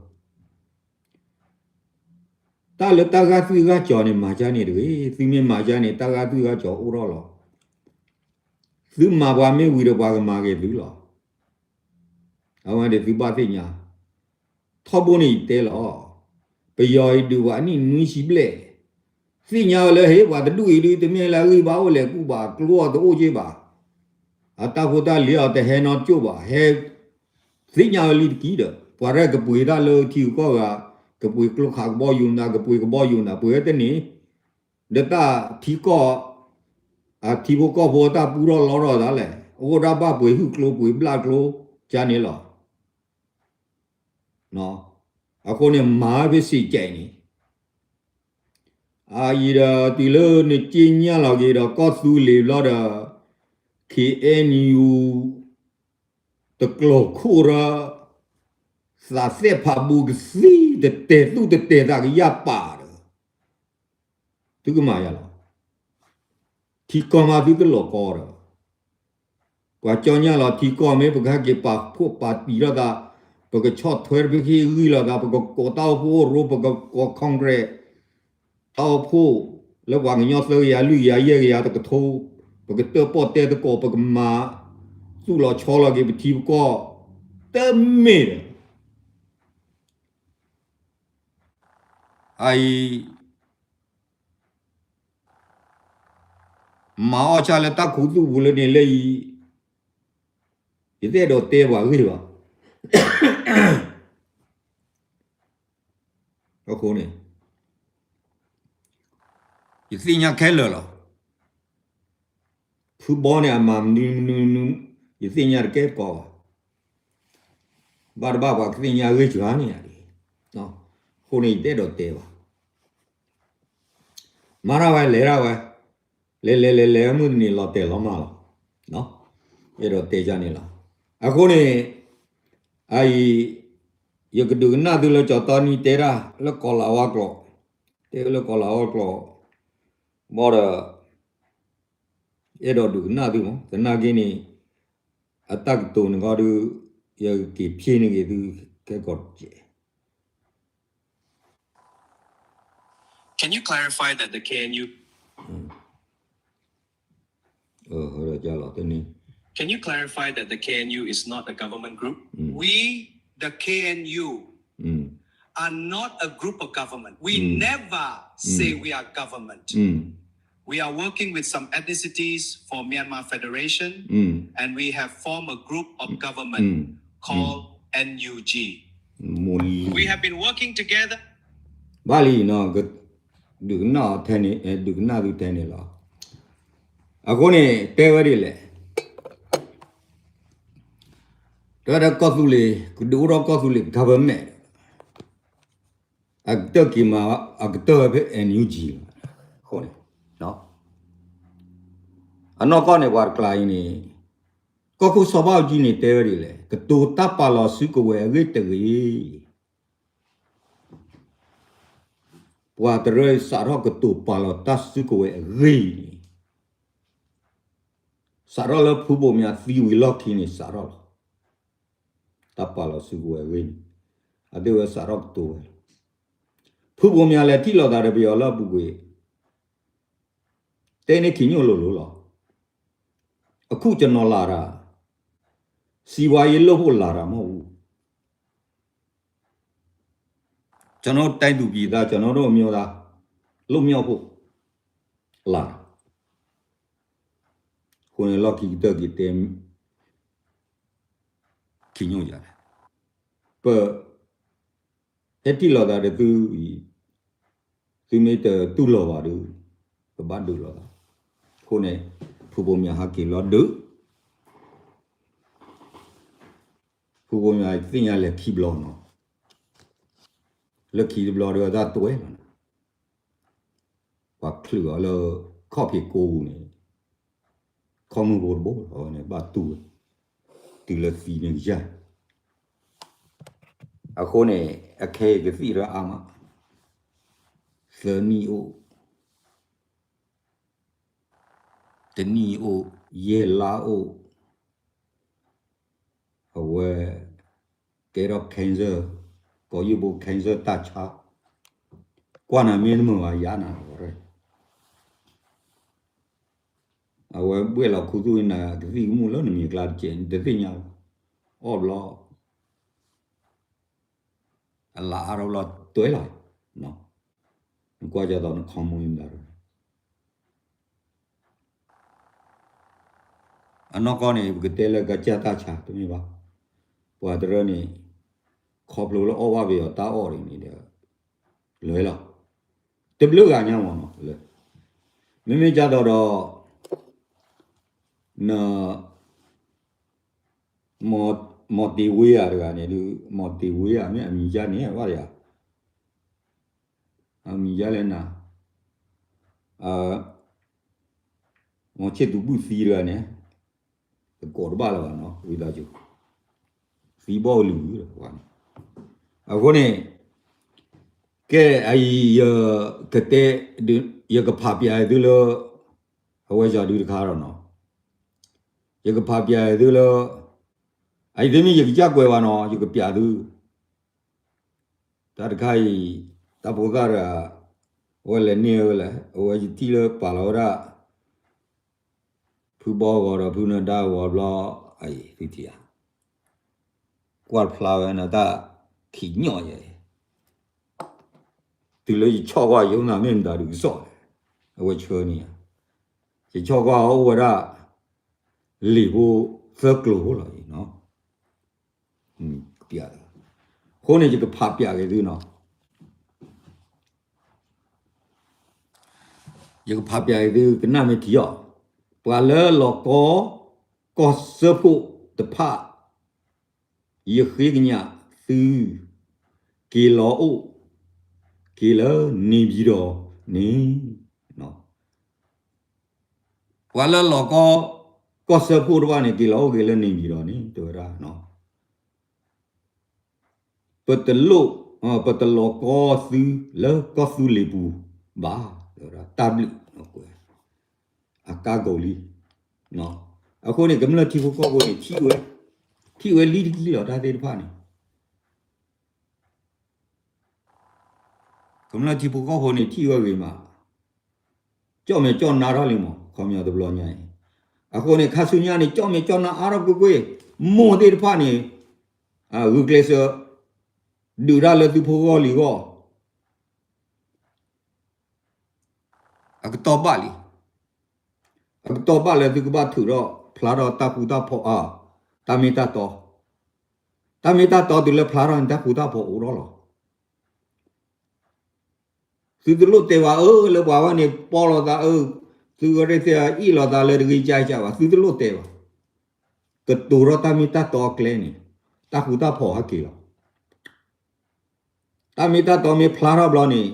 တၢ်လၢတၢ်ဂာ်သွံၣ်ဂာ်ကၠီၤန့ၣ် မၤကါန့ၣ်တဂ့ၤ, သုမ့ၢ်မၤကါန့ၣ် တၢ်ဂာ်သွံၣ်ဂာ်ကၠီၤအိၣ်ထီၣ်လီၤ. သုမၤပှၤမ့ၢ်ဝံၤဒီးပှၤကမၤဂ့ၤသုလီၤ. အဝဲန့ၣ်သုဘၣ်သ့ၣ်ညါ, ထီဘိန့ၣ်ယတဲလီၤ, ပယီၤအံၤဒုးပှၤအနံၣ်နွံဆံဘျဲၣ်, သ့ၣ်ညါဝဲလၢဟ့ၣ်ပှၤတဒူၣ်အံၤဒုး တမ့ၢ်လၢအဂံၢ်ဘါအိၣ်လဲၤကူၣ်ဘၣ် ကျိအီၤတအိၣ်က့ဘၣ်, အတၢ်ဖိတၢ်လံၤအီၤတဟဲနီတကၠိၢ်ဘၣ်, ဟဲ သ့ၣ်ညါဝဲလံတက့ၢ်ဒီး ပှၤရဲၣ်ကပှ့ၤတၢ်လၢထံဂုၤကီၢ်ဂၤ, ကပှ့ၤကျိခးကဘီယူၤနၤ ကပှ့ၤကဘီယူၤနၤ ပှ့ၤဝဲတန့ၢ်, ဒီးတၢ်ထံကီၢ် အထံဖိကီၢ်ဖိတၢ်ပူထီၣ်လီထီၣ်သးလဲၣ်, အအိၣ်ဒၣ်ဘၣ်ပှ့ၤဟုၣ်ကျိပှ့ၤဘျၣ်ကျိ ကန့ၣ်လီၤ. အဃိန့ၣ်မၤဝဲဖဲစ့ၢ်ကီးန့ၣ်, အအံၤဒီးတုၤလၢနက့ညါလီၤက့ၤဒီးကီၢ်သူလ့ၤဘျီဒီး KNU တကျိာ်ခိၣ်ရၢ သးသဲၣ်ဖးဘူးကသံ တတဲာ်သူၣ်တတဲာ်သးကယၢ်ပာ်ဒီး သုကမၤယၤလီၤ. ထံကီၢ်မးသုတလီၤကီဒီး ပှၤကၠီညါလီၤထံကီၢ်မ့ၢ် ပကဟဲက့ၤပာ်ဖှိၣ်ပာ်တံၢ်ထီၣ်သး, ပကဆီၣ်ထွဲတဖုခံဂံၢ်လီၤသး, ပကကိးတၢ်အိၣ်ဖှိၣ်အိၣ်ရိ ပကကိး Congress တၢ်အိၣ်ဖှိၣ် လၢပှၤကညီသၢကယၤလွံၢ်ကယၤယဲၢ်ကယၤတကထိ, ပကတၢၣ်ပီၣ်တဲသကိး ပကမၤ သူၣ်လီၤဆီလီၤက့ၤပထံပကီၢ် တမ့ၢ်ဒီး အအံၤ မၤအီၣ်ဆၣ်လၢတၢ်ခူသူၣ်ပူၤလၢန့ၣ်လၢအံၤ ယတအဲၣ်ဒိးတဲပှၤဂ့ၢ်ဘၣ်. အဃိန့ၣ် ယသ့ၣ်ညါခဲလၢာ်လီၤ. ဖုဘီန့ၣ် အမၤမနုၤမနုၤမနုၤ ယသ့ၣ်ညါတကဲကီးဘၣ်. ဘၣ်တဘၣ်ပှၤကသ့ၣ်ညါဂ့ၢ်စှၤန့ၣ်ဧါဒ်, အဃိန့ၣ် ယတအဲၣ်ဒိးတဲဘၣ်. မၤထီၣ်ဝဲလဲၤထီၣ်ဝဲ, လဲၤလဲၤလဲၤလဲၤမုၢ်တနံၤလီၤတဲာ်လီၤမၢ်လီၤ. အဲၣ်ဒိးတဲဒ်န့ၣ်လီၤ. အဃိန့ၣ် အအံၤ ယကဒုးကနၣ်သုလၢကၠီၤတီနံတဲတၢ်လၢကီၤလၤဝါကျိာ်, တဲလၢကီၤလၤဝါကျိာ်, ဘၣ်ဒီး အဲၣ်ဒိးဒုးကနၣ်သုမး, သနာ်က့န့ၣ် အတၢ်ကတိၤန့ၣ်ခီဒုး ယက့ၤဖျ့န့ၢ်က့ၤသုခဲကီးတစဲး. Can you clarify that the K N U ဒီးလီၤတန့ၢ် Can you clarify that the K N U is not a government group? We, the K N U, are not a group of government. We never say we are government. We are working with some ethnicities for Myanmar Federation, and we have formed a group of government called N U G. We have been working together. ဘၣ်လံနီၤ, ဒုးကနၣ်ထဲန့ၣ်, ဒုးကနၣ်သုထဲန့ၣ်လီၤ. အဃိန့ၣ် တဲဝဲဒ်လဲၣ်. တဲဝဲဒၣ်ကီၢ်သူလ့ၤ, ကဒုးအိၣ်ထီၣ်ကီၢ်သူလ့ၤ government အကတၢၢ်က့ၤမး, အကတၢၢ်ဝဲဖဲ N U G လီၤ. အဃိန့ၣ် အနီၢ်ကီၢ်န့ၣ် ပှၤတကျါအံၤန့ၣ် ကီၢ်ခိၣ်စီၤဘၣ်အူကၠံန့ၣ် တဲဝဲဒ်လဲၣ်, ကတိၤတၢ်ပာ်လီၤစုကဝဲၤအဂ့ၢ်တဂ့ၤ. ပှၤတရၢစးထီၣ်ကတိၤပာ်လီၤတၢ်စုကဝဲၤအဂ့ၢ်န့ၣ်, စးထီၣ်လၢဖုဘိၣ်မၠးသံဝံၤလီၢ်ခံန့ၣ် စးထီၣ်လီၤ. တၢ်ပာ်လီၤစုကဝဲၤအဂ့ၢ်န့ၣ် အသ့ၣ်ဝဲစးထီၣ်ကတိၤဝဲလီၤ. ဖုဘိၣ်မၠးလဲၤထံၣ်လိာ်သးဒီးပယီၤလၢအပူၤကွံာ် တဲန့ၢ်ခံညိၣ်လိၤလိၤလီၤ. အခုကျွန်တော်လာတာ စီးပွားရေးလုပ်ဖို့လာတာမဟုတ်ဘူး. ကျွန်တော်တိုင်းသူပြည်သား ကျွန်တော်တို့အမျိုးသား လွတ်မြောက်ဖို့လာတာ. အဃိန့ၣ်လီၢ်ခံကတၢၢ်က့ၤတဲ ခံညိၣ်ယၤလဲၣ်. ပ ဟဲထံၣ်လိာ်သးဒီးသုအံၤ, သုမ့ၢ်တတူၢ်လိာ်ဘၣ်ဒီး ပဘၣ်ဒုးလိာ်သး. အဃိန့ၣ် ဖုဘိၣ်မၠးဟးက့ၤလီၤဒုး, ဖုဘိၣ်မၠးသ့ၣ်ညါလဲၤခံဘျီနီၤ, လၢခံတဘျီဒီးအတၢ်တွဲလီၤန့ၣ် ပှၤချုးအီၤလၢခီၣ်ဖံးကိးပူၤန့ၣ်, ခီၣ်မုၢ်ဖိတဘိလီၤန့ၣ် ဘၣ်တူၢ်ဝဲ, တုၤလၢသံန့ၣ်ကယၢ်. အဃိန့ၣ် အခဲအံၤကသံၣ်တၢ်အါမး, သၢနံၣ်အိၣ်, တနံၣ်အိၣ်, ယဲၢ်လါအိၣ်, အဝဲ ကဲထီၣ် cancer, ကီၢ်ယုၢ်ဖိ cancer တၢ်ဆါ, ကွၢ်နၤမ့ၢ်တမုာ်ဘၣ်ယါနၤ, အဝဲဘှဲၣ်လီၤခူသူၣ်နၤ ကသံၣ်ကမူၣ်လၢနမံၤကျါတကဲး နတသ့ၣ်ညါဘၣ်, အီၣ်ဘျီ အလၢအါထီၣ်ဘျီတွဲလီၤ, နကွၢ်ကသိးနခီမူၣ်မတၤဒီး အနီၢ်ကီၢ်န့ၣ် ပကတဲလၢကစၢ်တၢ်ဆါတမ့ၢ်ဘၣ်. ပှၤတရၢန့ၣ် ခီဖျိလၢအီၣ်ဘၣ်ပယီၤတၢ်အီၣ်ဒ်န့ၣ်ဒီး လဲၤလီၤ. တဘျုးဂၤညါမ့ၢ်နီၤ, လဲၤ. မ့မ့ၢ်ကသိးဒီး န မီၤတ့ၤဝ့ယၤတဂၤန့ၣ်ဒုး, မီၤတ့ၤဝ့ယၤမ့ၢ်အမံၤယါန့ၣ် ဘၣ်ယၤ, အမံၤယါလဲၣ်နၤ, မီၤဆ့ၣ်သူးဘုၣ်သံတဂၤန့ၣ်, တကိးတဘၣ်လၢၤဘၣ်နီၤ, ဝံသးစူၤ, သံဘီၣ်လုာ်လၢၤဘၣ်န့ၣ်. အဃိန့ၣ် ကဲအံၤ ယကတဲ, ယကဖးပျးအီၤသုလၢ အဝဲယၤဒုတခါဒီးနီၤ, ယကဖးပျးအီၤသုလၢ, အအံၤသုမ့ၢ်ယကစၢ်ကွဲးဘၣ်နီၤ ယကပျးသု တၢ်တခါအံၤ တၢ်ဖိသၣ်တဂၤ အဝဲလဲၤန့ၢ်ဝဲလဲၣ်, အဝဲယထံၣ်လၢပာ်လီၤဝဲဒၣ် ဖုဘီဂီၤဒီးဖုနၢၤဒါဂီၤဘျီ, အံၤသုထံၣ်ဧါ, ကွၢ်တဖျါဝဲန့ၣ်တၢ်ခံးညီၣ်ယဲ, တုၤလၢယဆီၣ်ကွၢ်ယိနၤမ့ၢ်မတၤဒုးကစီၣ်လဲၣ်, အဝဲဆှၢန့ၢ်ဧါ, ယဆီၣ်ကွၢ်အီၤအိၣ်ဝဲဒၣ် လံာ်ဖိသၢကျိၤဖိလီၤအံၤနီၤ. အဃိန့ၣ် ယကဖးပျးက့ၤသုနီၤ, ယကဖးပျးက့ၤသု ကနၣ်မ့ၢ်ထံအီၤ, ပှၤလၢလီၤကီ ကီၢ်စၢဖှိၣ်တဖၣ် ယဃ့ကညးသု က့ၤလီၤအိၣ်က့ၤလၢ နေပြည်တော် န့ၣ်, ပှၤလၢလီၤကီ ကီၢ်စၢဖှိၣ်တဖၣ်န့ၣ် က့ၤလီၤအိၣ်က့ၤလၢ နေပြည်တော် န့ၣ် တဲဝဲဒၣ် ပတလိၣ်, ပတလီၤကီသုလၢကီၢ်သူလ့ၤပူၤဘၣ်, တဲဝဲဒၣ် တၢ်ဘျုး, အကါကိးလံ. အဃိန့ၣ် ကမျၢၢ်ထံဖိကီၢ်ဖိန့ၣ် ထံၣ်ဝဲ, ထံၣ်ဝဲလံတကံလီၤ တၢ်သ့ၣ်တဖၣ်န့ၣ် ကမျၢၢ်ထံဖိကီၢ်ဖိန့ၣ် ထံၣ်ဝဲဂ့ၤမး, ကၠီၣ်မဲာ်ကၠီၣ်နါထီၣ်လံမး ခီပညီတဘျီညါအံၤ, အဃိန့ၣ် ခါဆူညါန့ၣ် ကၠီၣ်မဲာ်ကၠီၣ်နါအါထီၣ်ကွ့ၢ်ကွ့ၢ်, မိၢ်သ့ၣ်တဖၣ်န့ၣ် ဂုာ်ကျဲးစၢး ဒုးတၢ်လၢသုဖိဂီၢ်လံၤဂီၢ် အကတီၢ်ဘၣ်လံ. အကတီၢ်ဘၣ်လၢသုကဘၣ်ထုးထီၣ်ဖျါထီၣ်တၢ်ဃူတၢ်ဖိးအါ, တၢ်မ့ၢ်တၢ်တီ, တၢ်မ့ၢ်တၢ်တီတုၤလၢဖျါထီၣ်န့ၣ် တၢ်ဃူတၢ်ဖိးအိၣ်ထီၣ်လီၤ. သုတလိၣ်တဲဘၣ်အၢ လၢပှၤဝဲန့ၣ် ပီၣ်လိာ်သးအၢ, သုကရ့ၣ်သ့ၣ်အံၣ်လိာ်သးလၢတဂ့ၤကၢ်ကၢ်ဘၣ် သုတလိၣ်တဲဘၣ်. ကတိၤထီၣ်တၢ်မ့ၢ်တၢ်တီအကျဲန့ၣ် တၢ်ဃူတၢ်ဖိးဟဲက့ၤလီၤ. တၢ်မ့ၢ်တၢ်တီမ့ၢ်ဖျါထီၣ်ဘျီန့ၣ်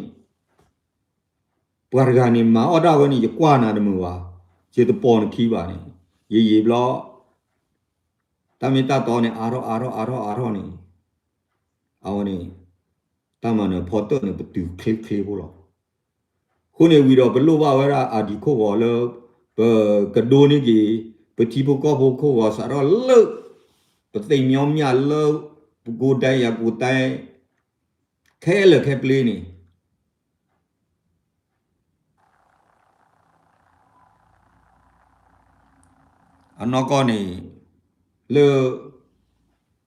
ပှၤတဂၤန့ၣ် မၤအီၣ်ဒၣ်ဝဲန့ၣ် ယကွၢ်နၤတမုာ်ဘၣ်, ယတပိာ်နခံဘၣ်န့ၣ်, ယယံာ်ဘျီ တၢ်မ့ၢ်တၢ်တီန့ၣ် အါထီၣ် အါထီၣ် အါထီၣ် အါထီၣ်န့ၣ်, အဝဲန့ၣ် တၢ်မၤနၢၤဖီတၢၣ်န့ၣ် ပတုၤချ့ချ့ဖိလီၤ. အဃိန့ၣ်ဝံၤဒီး ပလိၣ်ဘၣ်ဝဲဒၣ်အဒံခိၣ်ဂီၤလၢ ပကဒိးန့ၢ်က့ၤ ပထံဖိကီၢ်ဖိခိၣ်ဂီၤစးထီၣ်လၢ ပသ့ၣ်ညီမျၢ်လၢ ပကိးဒဲးယၤကိးတဲ ခဲလၢာ်ခဲပျ့ၤန့ၣ် အနီၢ်ကီၢ်န့ၣ် လၢ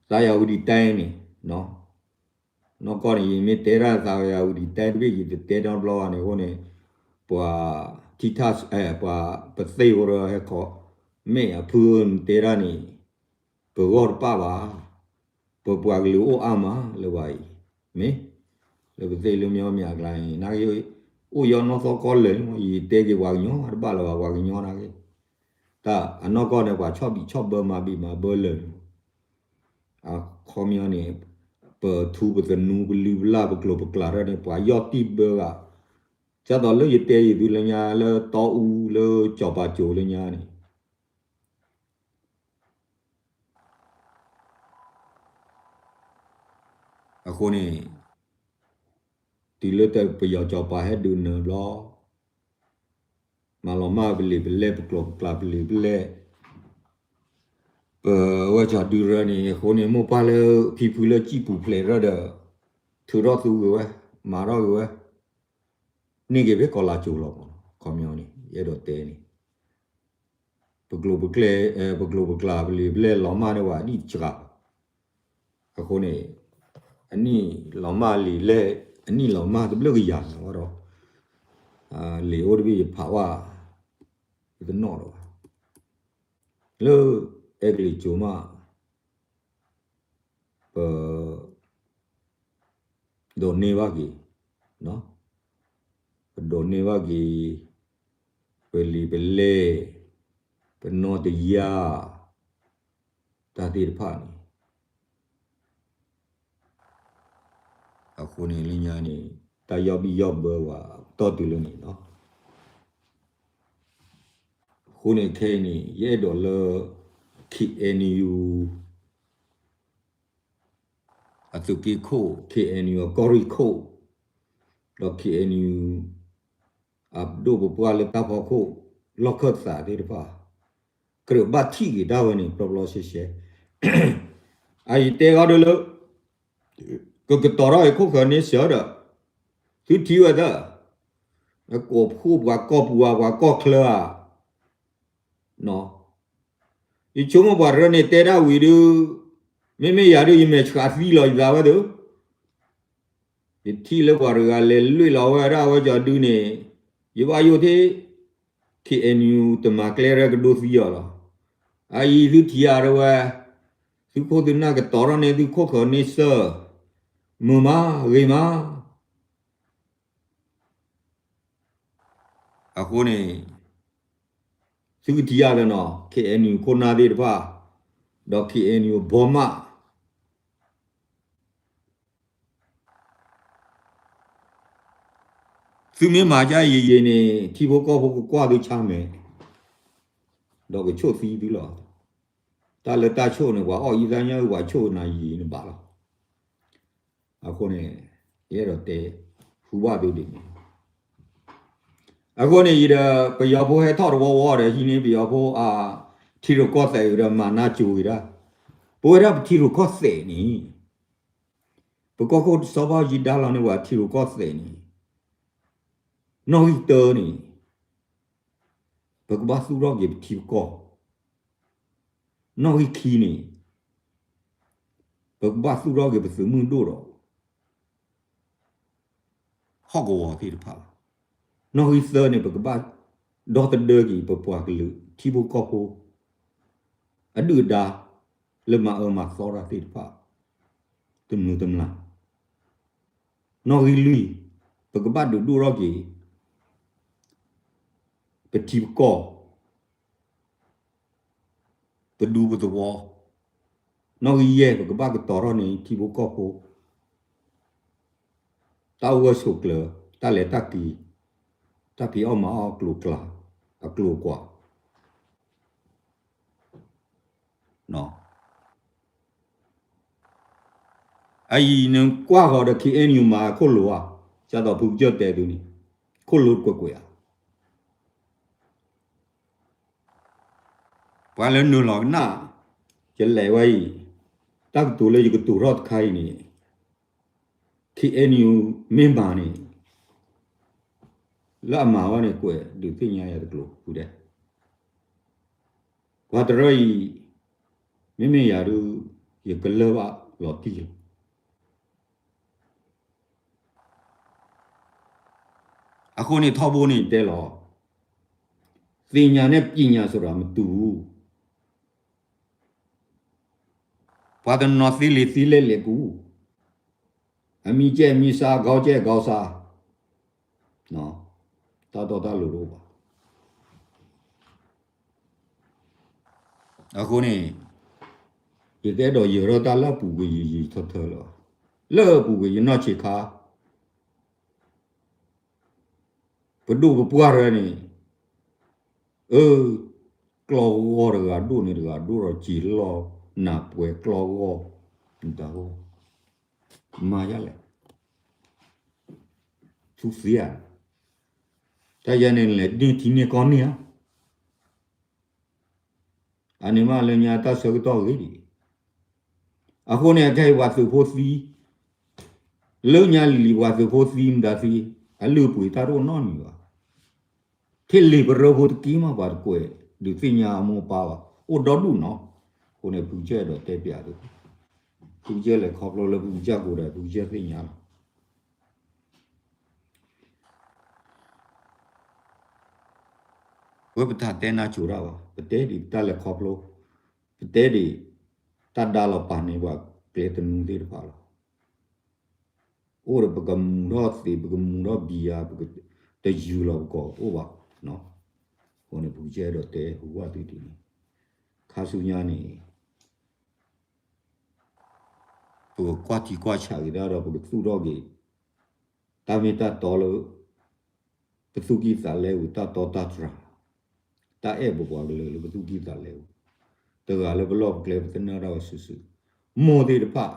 သးယၤဝံၤဒံးတဲန့ၣ် နီၢ်ကီၢ်န့ၣ် ယမ့ၢ်တဲဒၣ်သးယၤဝံၤဒံးတဲတဘ့ၣ် ယတတဲနီတဘျီဘၣ်န့ၣ်အဃိန့ၣ် ပှၤထံထၣ် ပှၤပသ့ၣ်ဖိဒီးဟဲခီ မ့ၢ်အဖုနတဲဒၣ်န့ၣ် ပဂီၢ်တပၣ်ဘၣ်, ပပှၤကလုာ်အိၣ်အါမးလၢပှၤအံၤ, မ့ၢ် လၢပသ့ၣ်လၢမျီမ့ၢ်အကျါန့ၣ် နာ်က့ အိၣ်ယီနီၢ်သီကီလၢာ်န့ၣ် ယတဲက့ၤပှၤကညီတဘၣ်လၢၤဘၣ် ပှၤကညီနာ်က့ တၢ်အနီၢ်ကီၢ်န့ၣ် ပှၤဆီၣ်ဘံၣ်ဆီၣ်ဘၢမၤဘံၣ်မၤဘၢလၢာ်န့ၣ် အခီပညီန့ၣ် ပထူပသနူပလုၢ်ပလၢ်ပကျိၤပကျဲတၢ်န့ၣ် ပှၤယီၢ်တံၢ်ဘၢဂၤ, ဒ်သိးလၢယတဲယံၤသုလၢညါလၢတီအူလၢကၠီၤပၤကၠိၤလၢညါန့ၣ် အဃိန့ၣ် တုၤလၢတပယီၤကၠီၤပၤဟဲဒုးနၢၤဘျီ မၤလီၤမၢ်ပလံာ်ပလဲၢ် ပကျိၤပကျဲပလံာ်ပလဲၢ် ပဝဲကၠီၤဒုရၢန့ၣ် အဃိန့ၣ် မိၢ်ပၢ်လၢဖံဖုလၢစံၣ်ပူၤဖျဲးရၢၢ်ဒီး ထုးထီၣ်သူဂ့ၤဝဲ မၤထီၣ်ဂ့ၤဝဲ န့ၢ်က့ၤဖဲကီၤလၤကၠိၤလီၤမး ခီပညီန့ၣ် ယအဲၣ်ဒိးတဲန့ၣ် ပကျိၤပကျဲ ပကျိၤပကျဲပလံာ်ပလဲၢ်လီၤမၢ်န့ၢ်ဝဲအနံၣ်တစှၤ အဃိန့ၣ် အနံၣ်လီၤမၢ်လံာ်လဲၢ် အနံၣ်လီၤမၢ်တဘျုးကယၤန့ၣ်ဝဲဒီး လံာ်အိၣ်တဘ့ၣ်ယဖးဝဲ ယတနီၣ်လီၤဘၣ် လၢအဲကလံးကၠိၤမး ပ ဒိးန့ၢ်ဘၣ်က့ၤ ပဒိးန့ၢ်ဘၣ်က့ၤ ပလံာ်ပလဲၢ် ပနီၣ်တယၢ် တၢ်သ့ၣ်တဖၣ်န့ၣ် အဃိန့ၣ်လၢညါန့ၣ် တၢ်ယီၢ်ဘံၣ်ယီၢ်ဘၢဝဲတီၢ်တုၤလၢန့ၣ်လီၤ. အဃိန့ၣ်ခဲအံၤန့ၣ် ယအဲၣ်ဒိးလၢ ခ့ၣ်အဲၣ်ယူၣ် အသုးက့ခိၣ် ခ့ၣ်အဲၣ်ယူၣ် အကီၢ်ရ့ၣ်ခိၣ် ဒီး ခ့ၣ်အဲၣ်ယူၣ် အပဒိၣ်ပပှၢ်လၢတၢ်ဖီခိၣ် လီၢ်ခၢၣ်သးသ့ၣ်တဖၣ် ကြၢးဘၣ်ထံၣ်က့ၤဒၣ်ဝဲန့ၣ် ပျီပျီရှဲရှဲ အအံၤတဲဂီၢ်ဒၣ်လၢ ကကတီၤထီၣ်အံၤခိၣ်ဃၢၤန့ဆၢၣ်ဒီး သုထံၣ်ဝဲသၢ ကိးဖှိၣ်ပှၤကီၢ်ပူၤဧါ ပှၤကီၢ်ချၢဧါ ယဆိကမိၣ်ပှၤတရၢန့ၣ်တဲဒၣ်ဝံၤဒုး မ့မ့ၢ်ယၤဒုး ယမဲာ်ဆှးသံလီၤယသးဝဲသၢ ယထံၣ်လၢပှၤတဂၤလဲၤလွ့ၢ်လီၤဝဲဒၣ်အဝဲကၠီဒုန့ၣ် ယဘၣ်ယိၣ်ထဲ ခ့ၣ်အဲၣ်ယူၣ် တမၤကျဲရဲကဒိသံအီၤလီၤ. အအံၤသုထံၣ်ဧါတဲဝဲ သုခိၣ်သုနၢ်ကတီၤထီၣ်န့ၢ်သုခိၣ်ဃၢၤန့ဆၢၣ် မုာ်မးဂ့ၤမး အဃိန့ၣ် သုကထံၣ်ဧါလၢနီၤ ခ့ၣ်အဲၣ်ယူၣ်ခိၣ်နၢ်သ့ၣ်တဖၣ် ဒီး ခ့ၣ်အဲၣ်ယူၣ်ဘီမး သုမ့ၢ်မၤဒ်အံၤယံာ်ယံာ်န့ၣ် ထံဖိကီၢ်ဖိကကွၢ်သုဆါမဲာ် ဒီးကဆိၣ်သံသုလီၤ. တၢ်လၢတၢ်ဆိၣ်န့ၣ် ပှၤအီၣ်အံသၣ်ညၣ်အုၣ် ပှၤဆိၣ်နၤယံာ်န့ၣ်ဘၣ်လီၤ. အဃိန့ၣ် ယအဲၣ်ဒိးတဲ ဟူဘၣ်သုဒ်န့ၣ် အဃိန့ၣ် ယဒီးပယီၤဖိဟဲထီၣ်တဝီဝီဒီး ဟံးန့ၢ်ပယီၤဖိအထံရူၢ်ကီၢ်သဲးဒီး မၤနၢ်ကၠိၤဝံၤဒၣ်, ပဝဲဒၣ်ပထံရူၢ်ကီၢ်သဲးန့ၣ် ပကီၢ်ခိၣ်စီၤဘၣ်ယံၤဒါလီၤန့ၢ်ပှၤထံရူၢ်ကီၢ်သဲးန့ၣ် နီၣ်ဂံၢ်တၢန့ၣ် ပကဘၣ်သူၣ်ထီၣ်က့ၤပထံပကီၢ် နီၣ်ဂံၢ်ခံန့ၣ် ပကဘၣ်သူၣ်ထီၣ်က့ၤပသုးမုၢ်ဒိၣ်ဒီး ဟီၣ်ကဝီၤသ့ၣ်တဖၣ်လီၤ. နီၣ်ဂံၢ်သၢန့ၣ် ပကဘၣ်ဒီသဒၢက့ၤ ပပှၤကလုာ်ထံဖိကီၢ်ဖိ အဒုၣ်အဒါ လၢမၤအၢမၤသီတၢ်သ့ၣ်တဖၣ် တမုာ်တမျၢ်. နီၣ်ဂံၢ်လွံၢ် ပကဘၣ်ဒုးဒိၣ်ထီၣ်က့ၤ ပထံပကီၢ် ပဒူပသဝီ. နီၣ်ဂံၢ်ယဲၢ် ပကဘၣ်ကတီၤထီၣ်န့ၣ် ထံဖိကီၢ်ဖိ တၢ်အိၣ်ဂၢၢ်ဆိးကျၢၤ တၢ်လဲၤတၢ်က့ၤ တၢ်ဖံးအီၣ်မၤအီၣ်အကျိၤအကျဲ အကျိၤအကွာ်. အအံၤနကွၢ်ဃီၤဒီး ခ့ၣ်အဲၣ်ယူၣ်မၤခိၣ်လိၤဧါ, ဒ်သိးဖုကစၢၢ်တဲသုန့ၣ် ခိၣ်လိၤတကွဲးကွဲးဧါ. ပှၤလၢနုာ်လီၤကနၣ် ယလဲၤဝဲအံၤ တၢ်ကတိၤလၢယကတိၤထီၣ်တခါအံၤန့ၣ် ခ့ၣ်အဲၣ်ယူၣ်မ့ၢ်မၤန့ၣ် လၢအမၤဝဲန့ၣ် ကွဲးဒုးသ့ၣ်ညါယၤတကျိၤဖုဒဲး. ပှၤတရၢအံၤ မ့မ့ၢ်ယၤဒုး ယကလၢၢ်ဘၣ်လီၤတံၢ်လီၤ. အဃိန့ၣ်ထီဘိန့ၣ်တဲလီၤ, သ့ၣ်ညါန့ၣ် ပညာဆိုတာ မတူဘူး. ပှၤတနီၤသ့လံာ်သ့လဲၢ်လဲၢ်ပူၤ, အမံၤကဲအမံၤစါ အဂီကဲအဂီစါ, တၢ်တီတၢ်လိၤတအိၣ်ဘၣ်. အဃိန့ၣ် ယတအဲၣ်ဒိးယၢၤထီၣ်တၢ်လၢအပူၤကွံာ်ယံာ်ယံာ်ထၢထၢလၢၤဘၣ်. လၢအပူၤကွံာ်ယနီၢ်ဆံးခါ ပဒိၣ်ပပှၢ်တဂၤန့ၣ် အၢ ကျီဂီၢ်တဂၤဒိၣ်န့ၣ် တဂၤဒိၣ်ဒီးစံာ်လီၢ်နၢ်ပှဲၤကျီဂီၢ်, မတၤဂီၢ်, မၤယါလဲၣ်, ထူသ့ဧါ, တၢ်ယဲန့ၣ်လဲၤန့ၢ်ထံန့ၢ်ကီၢ်န့ၢ်ဧါ. အန့ၣ်မးလၢညါတၢ်ဆၢကတီၢ်ဂ့ၤဒံး, အဃိန့ၣ် အခဲအံၤပှၤသုးဖိသံ လၢညါလံၤလံၤပှၤသုးဖိသံမတၤသံ, အလုၢ်အပှ့ၤတၢ်တအိၣ်နီတမံၤဘၣ်. ထံၣ်လံာ်ပရၢဖိတက့ၢ်မး ပှၤတကွဲးဒုးသ့ၣ်ညါအမိၢ်အပၢ်ဘၣ်, အိၣ်ဒီဒူၣ်နီၤ. အဃိန့ၣ် ဖုကစၢၢ်အဲၣ်ဒိးတဲပျးသု, ဖုကစၢၢ်လဲၤခီဖျိလၢဖုကစၢၢ်ကိးဒီး ဖုကစၢၢ်သ့ၣ်ညါလီၤ. ဝဲပတၢ်တဲနါစိၤတၢ်ဘၣ်, ပတဲဒံးပတၢ်လဲၤခီဖျိ, ပတဲဒံးတၢ်ဒါလီၤပာ်န့ၢ်ပှၤကျဲသနူသ့ၣ်တဖၣ်လီၤ. အိၣ်ဒီးပကမူၤထီၣ်သ့ ပကမူၤထီၣ်ဘံယၤ ပကတယူၤလီၤပကိးအိၣ်ဘၣ်. အဃိန့ၣ် ပကစၢၢ်အဲၣ်ဒိးတဲဟူဘၣ်သုဒ်န့ၣ်, ခါဆူညါန့ၣ် ပကကွၢ်ထံကွၢ်ဆးက့ၤတၢ်ဒီး ပကသူၣ်ထီၣ်က့ၤ တၢ်မ့ၢ်တၢ်တီလၢ ပသူၣ်ကံၢ်သးလဲပူၤ တၢ်တီတၢ်တြၢ်, တၢ်အဲၣ်ပပှၤကလုာ်လၢပသူၣ်ကံၢ်သးလဲပူၤ, တဂၤလၢပလီၢ်ပကျဲပသနၢၣ်တၢ်ဝဲစုာ်စုာ်, မိၢ်သ့ၣ်တဖၣ်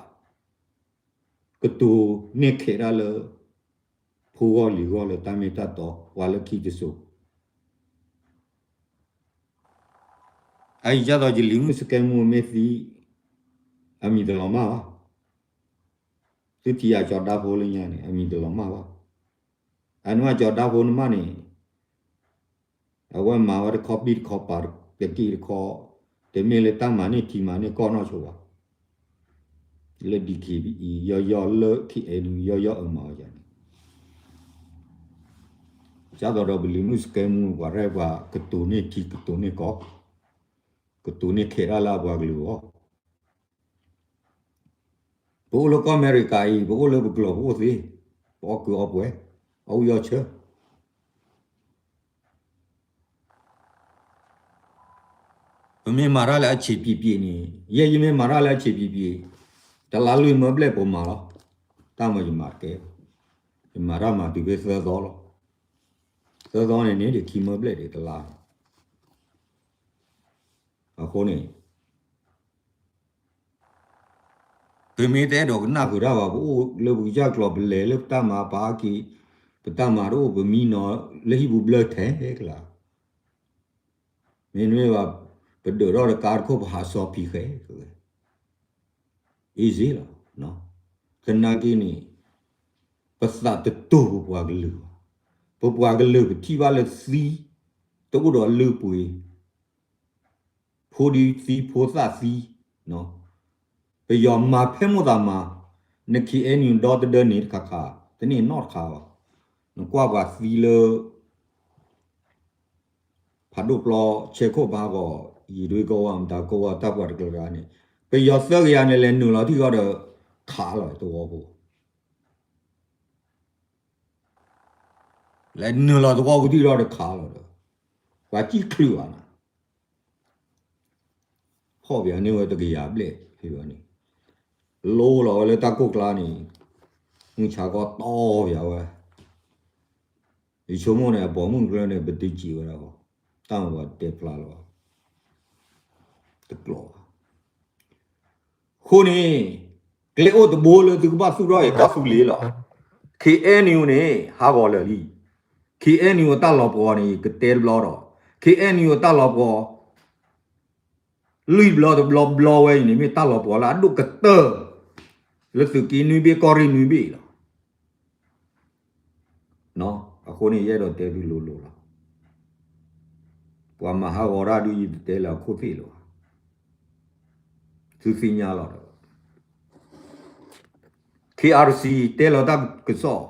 ကတိၤန့ၢ်ခဲးတၢ်လၢ ဖိဂီၢ်လံၤဂီၢ်လၢတၢ်မ့ၢ်တၢ်တီ ပှၤလၢခံတစိၤ အအံၤဒ်သိးယလံၤမုၣ်စကဲမူမ့ၢ်သံ, အမံၤတလီၤမၢ်ဘၣ်. သုထံၣ်အကၠီၤဒါဖိလၢညါန့ၣ် အမံၤတလီၤမၢ်ဘၣ်. အန့ၣ်မးကၠီၤဒါဖိန့ၣ်မးန့ၣ် အဝဲမၤဝဲတခီပံၢ်တခီပၤတက့ၢ်တခီ, တမ့ၢ်လၢတၢ်မၤန့ၢ်ထံမၤန့ၢ်ကီၢ်နီၢ်ဆိဘၣ်. လၢ DKBA ယီၤယီၤ လၢ KNU ယီၤယီၤအမၤဝဲန့ၣ် ဒ်သိးဒီးပလံၤမုၣ်စကဲမူပှၤရဲၣ်ပှၤကတိၤန့ၢ်ထံကတိၤန့ၢ်ကီၢ်, ကတိၤန့ၢ်ခဲးတၢ်လၢအပှၤကလုာ်အဂီၢ်. ပအိၣ်လၢကီၢ်အမဲရကၤအံၤ ပအိၣ်လၢပကျိာ်ပအိၣ်သ့, ပအီၣ်ကုးအီပှဲၤ, အီၣ်ဝံၣ်အီၣ်ဆၢ ပမ့ၢ်မၤတၢ်လၢအဆံးပံၤပံၤန့ၣ်, ယဲယမ့ၢ်မၤတၢ်လၢအဆံးပံၤပံၤ, တလါလွံၢ်မၢဘျဲၣ်ပမၤလီၤ. တၢ်မၤယမၤတကဲ, ယမၤတၢ်မၤတုၤဖဲသၢသီလီၤ. သၢသီန့ၣ်န့ၣ်ဒီးခံမၢဘျဲၣ်ဒံးတလါန့ၣ်. အဃိန့ၣ် ပမ့ၢ်တအဲၣ်ဒိးကနၣ်ဃုာ်တၢ်ဘၣ်, ပအိၣ်လၢပကစၢ်ကျိာ် ပလဲၤလၢပတၢ်မၤပာ်က့ၤ, ပတၢ်မၤတအိၣ် ပမံနီၤလၢဟံၣ်ပူၤဘျၢထဲကျါ, မ့တမ့ၢ်ဘၣ် ပဒၢးထီၣ်တကါတခိၣ် ပဟးစီၤဖံးဃဲ, easy လီၤ. သနာ်က့န့ၣ် ပသးတတိၤပပှၤကလုာ်ဘၣ်. ပပှၤကလုာ်ပထံၣ်ဘၣ်လၢသံ တအိၣ်ဒီးလုၢ်ပှ့ၤ, ဖိဒံသံဖိသၣ်သံ, ပယီၤမၤဖဲမိၣ်သးမၤ, န KNU ဒီတဒၢန့ၣ်တခါခါ, တန့ၢ်နီတခါဘၣ်. နကွၢ်ပှၤသံလၢ ဖးဒိၣ်ပျီဆဲခိၣ်ဘါဂီၤ ယံၤဒွ့ကဝီၤ မတၤကဝီၤတၢ်ပှၤတကျါန့ၣ်, ပယီၤသၢကယၤန့ၣ် လဲၤနုာ်လီၤထံၣ်ဃီဒီး ခးလီၤသဝီဖိ, လဲၤနုာ်လီၤသဝီဖိထံၣ်ဒီးခးလီၤဒီး ပှၤစံၣ်ချုးဘၣ်နၤ, ဖီၣ်ပှၤန့ၢ်ဝဲတကယၤဘျဲၣ်ဖဲန့ၣ်, လိလီၤဝဲလၢတၢ်ကိၢ်ကျါန့ၣ်, မုၢ်ဆါခီတီပှၤဝဲ, ယဆိကမိၣ်န့ၣ် အပိာ်မုၣ်ကျၢၢ်န့ၣ် ပတုာ်စံးဝဲဒၣ်, တၢ်မၤပှၤတဲဖျါလီၤ, တကျိးဘၣ်. အဃိန့ၣ် ကျဲအိၣ်တဘိလၢသုကဘၣ်သူၣ်ထီၣ်အံၤ ကီၢ်သူလ့ၤလီၤ. KNU န့ၣ် ဟးဂီၤလၢာ်လံ. KNU အတၢ်လီၤပှီၤန့ၣ် ကတဲတဘျီဒီး KNU အတၢ်လီၤပှီၤ လွံၢ်ဘျီတဘျီဘျီဝဲအံၤန့ၣ် မ့ၢ်တၢ်လီၤပှီၤလၢအဒိၣ်ကတၢၢ် လၢသုးက့နွံဘ့ၣ်ကီၢ်ရ့ၣ်နွံဘ့ၣ်လီၤ. အဃိန့ၣ် ယအဲၣ်ဒိးတဲသုလိၤလိၤလီၤ. ပှၤမၤဟးဂီၤတၢ်ဒုး ယတတဲလၢအခိၣ်သ့ၣ်လၢၤဘၣ်. သုသ့ၣ်ညါလီၤဒီး KRC တဲလီၤတၢ်ကစီၣ်,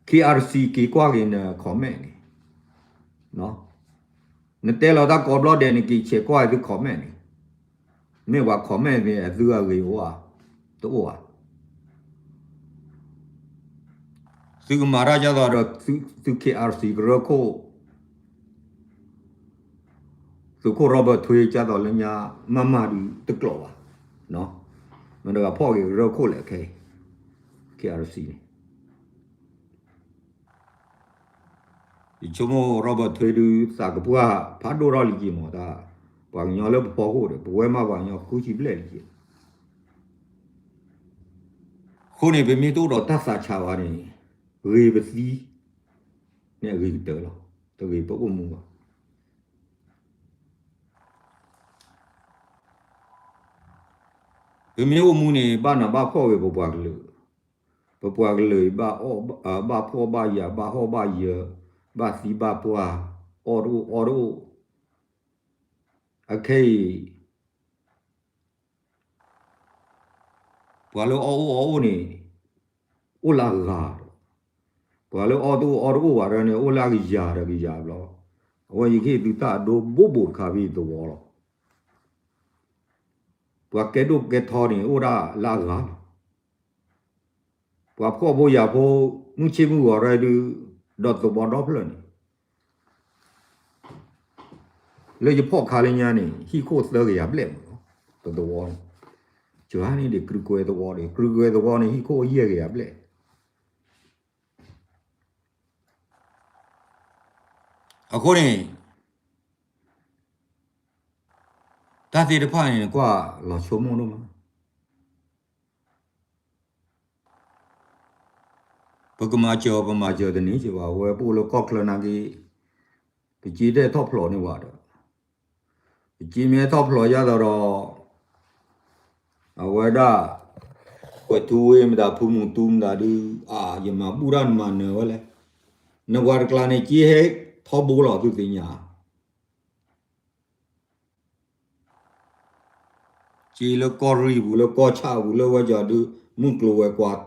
KRC က့ၤကွၢ်က့ၤန comment န့ၣ်, နတဲလီၤတၢ်ကိးဘျီဒဲးန့ၣ် က့ၤဆဲးကွၢ်သု comment န့ၣ်, မ့ၢ်ပှၤ comment န့ၣ် သုအဂ့ၤအိၣ်ဧါ, တအိၣ်ဧါ. သုကမၤတၢ်ဒ်သိးဒီး သု KRC ကရၢခိၣ် သုးခိၣ် Robert ထွ့ ဒ်သိးလၢညါ မၤမၤဒုးတကျိးဘၣ်. မ့ၢ်တဂၤဖီၣ်က့ၤကရၢခိၣ်လဲၣ်ခဲအံၤ, KRC န့ၣ် ယဆိကမိၣ် Robert ထွ့ ဒုးသးကပှၢ်ဖးဒိၣ်ထီၣ်လံက့ၤမးတၢ်, ပှၤကညီလၢပဖီခိၣ်ဒီး ပဝဲမ့ၢ်ပှၤကညီဃုဆံဘျဲၣ်လံက့ၤ. အဃိန့ၣ် ပမ့ၢ်တအိၣ်ဒီးတၢ်သးဆးဘၣ်န့ၣ် ဂ့ၤပသံ န့ၣ်အဂ့ၤကတၢၢ်လီၤ. တဂ့ၤပအိၣ်မူဘၣ်. ပမ့ၢ်အိၣ်မူန့ၣ် ဘၣ်နးဘၣ်ဖှီၣ်ဂ့ၤ ပပှၤကလုာ်, ပပှၤကလုာ်အံၤ ဘၣ်ဖှီၣ်ဘၣ်ယာ် ဘၣ်ဟီၣ်ဘၣ်ယၢၤ ဘၣ်သံဘၣ်ပှၢ် အီၣ်တအိၣ်အီတအိၣ်, အခဲအံၤ ပှၤလၢအီၣ်အိၣ်အီအိၣ်န့ၣ် အိၣ်လၢအဂၤဒီး ပှၤလၢအီၣ်တအိၣ်အီတအိၣ်ဘၣ်ဒီးန့ၣ် အိၣ်လၢအကယၤဒီးကယၤဘျီ. အဝဲယကဟ့ၣ်သုတၢ်အဒိဘိးဘိးတခါဖဲသဝီလီၤ. ပှၤကဲဒိၣ်ကဲထီန့ၣ် အိၣ်ဒၣ်လၢအဂၤလီၤ. ပှၤဖှီၣ်ဖိယာ်ဖိ မုၢ်ဆ့ၣ်မုၢ်ဂီၤရဲဒုး ဒီးသဝီဒီဖျၢၣ်န့ၣ် လၢယဖီၣ်ခါလၢညါန့ၣ် ဟံၣ်ခိၣ်သၢကယၤဘျဲၣ်မးလီၤ. တသဝီန့ၣ် ကၠၤန့ၣ်ဒ်ကြုးကွဲသဝီဒီး ကြုးကွဲသဝီန့ၣ် ဟံၣ်ခိၣ်ယဲၢ်ကယၤဘျဲၣ်. အဃိန့ၣ် တၢ်သ့ၣ်တဖၣ်န့ၣ် နကွၢ်လီၤဆိကမိၣ်ဒိၣ်မး. ပကမၤစၢၤအီၤ ပမၤစၢၤတန့ၢ်က့ၤဘၣ်. အဝဲပအိၣ်လၢကီၢ်ချၢနာ်က့ ပစ့တထီၣ်ဖျိးန့ၢ်ဘၣ်ဒီး ပစ့မ့ၢ်ထီၣ်ဖျိးယၤဒီး အဝဲဒၣ် ကွဲးထူဝ့မတၤ ဖုမူတူမတၤဒုး အါ ယမၤဘူၣ်တၢ်နမၤနၢၤဝဲလဲၣ်. နပှၤတကျါန့ၣ် စ့ဟဲထီဘိလီၤ သုသ့ၣ်ညါ စ့လၢကီၢ်ရ့ၣ်ပူၤ လၢကီၢ်ဆၣ်ပူၤ လၢဝဲကီၤဒုး မုၢ်ကျိၤဝဲၤကွာ်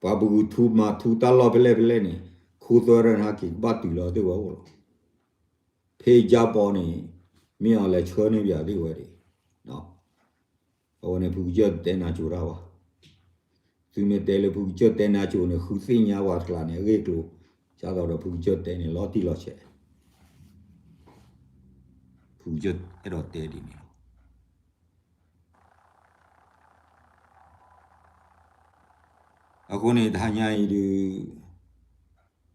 ပှၤပဂုာ်ထူမၤထူတၢ်လီၢ်ဖဲလဲၣ်ဖဲလဲၣ်န့ၣ် ခိသွဲရၢနဟါက့ၤကဘၣ်တုၤလီၤသ့ၣ်ဝဲအိၣ်လီၤ. ဖဲယါပီန့ၣ် မ့ၢ်အီၤလဲၤဆှၢန့ၢ်ပှၤသ့ၣ်ဝဲဒၣ် အဝဲန့ၣ် ဖုကစၢၢ်တဲနါစိၤတၢ်ဘၣ်. သုမ့ၢ်တဲလၢဖုကစၢၢ်တဲနါစိၤန့ၣ် ဃုသ့ၣ်ညါပှၤတကျါန့ၣ် အဂ့ၢ်အကျိၤ ဒ်သိးဒီးဖုကစၢၢ်တဲန့ၣ် လီၤတံၢ်လီၤဆဲး ဖုကစၢၢ်အဲၣ်ဒိးတဲဒ်န့ၣ်လီၤ. အဃိန့ၣ် တဟါညါအံၤဒုး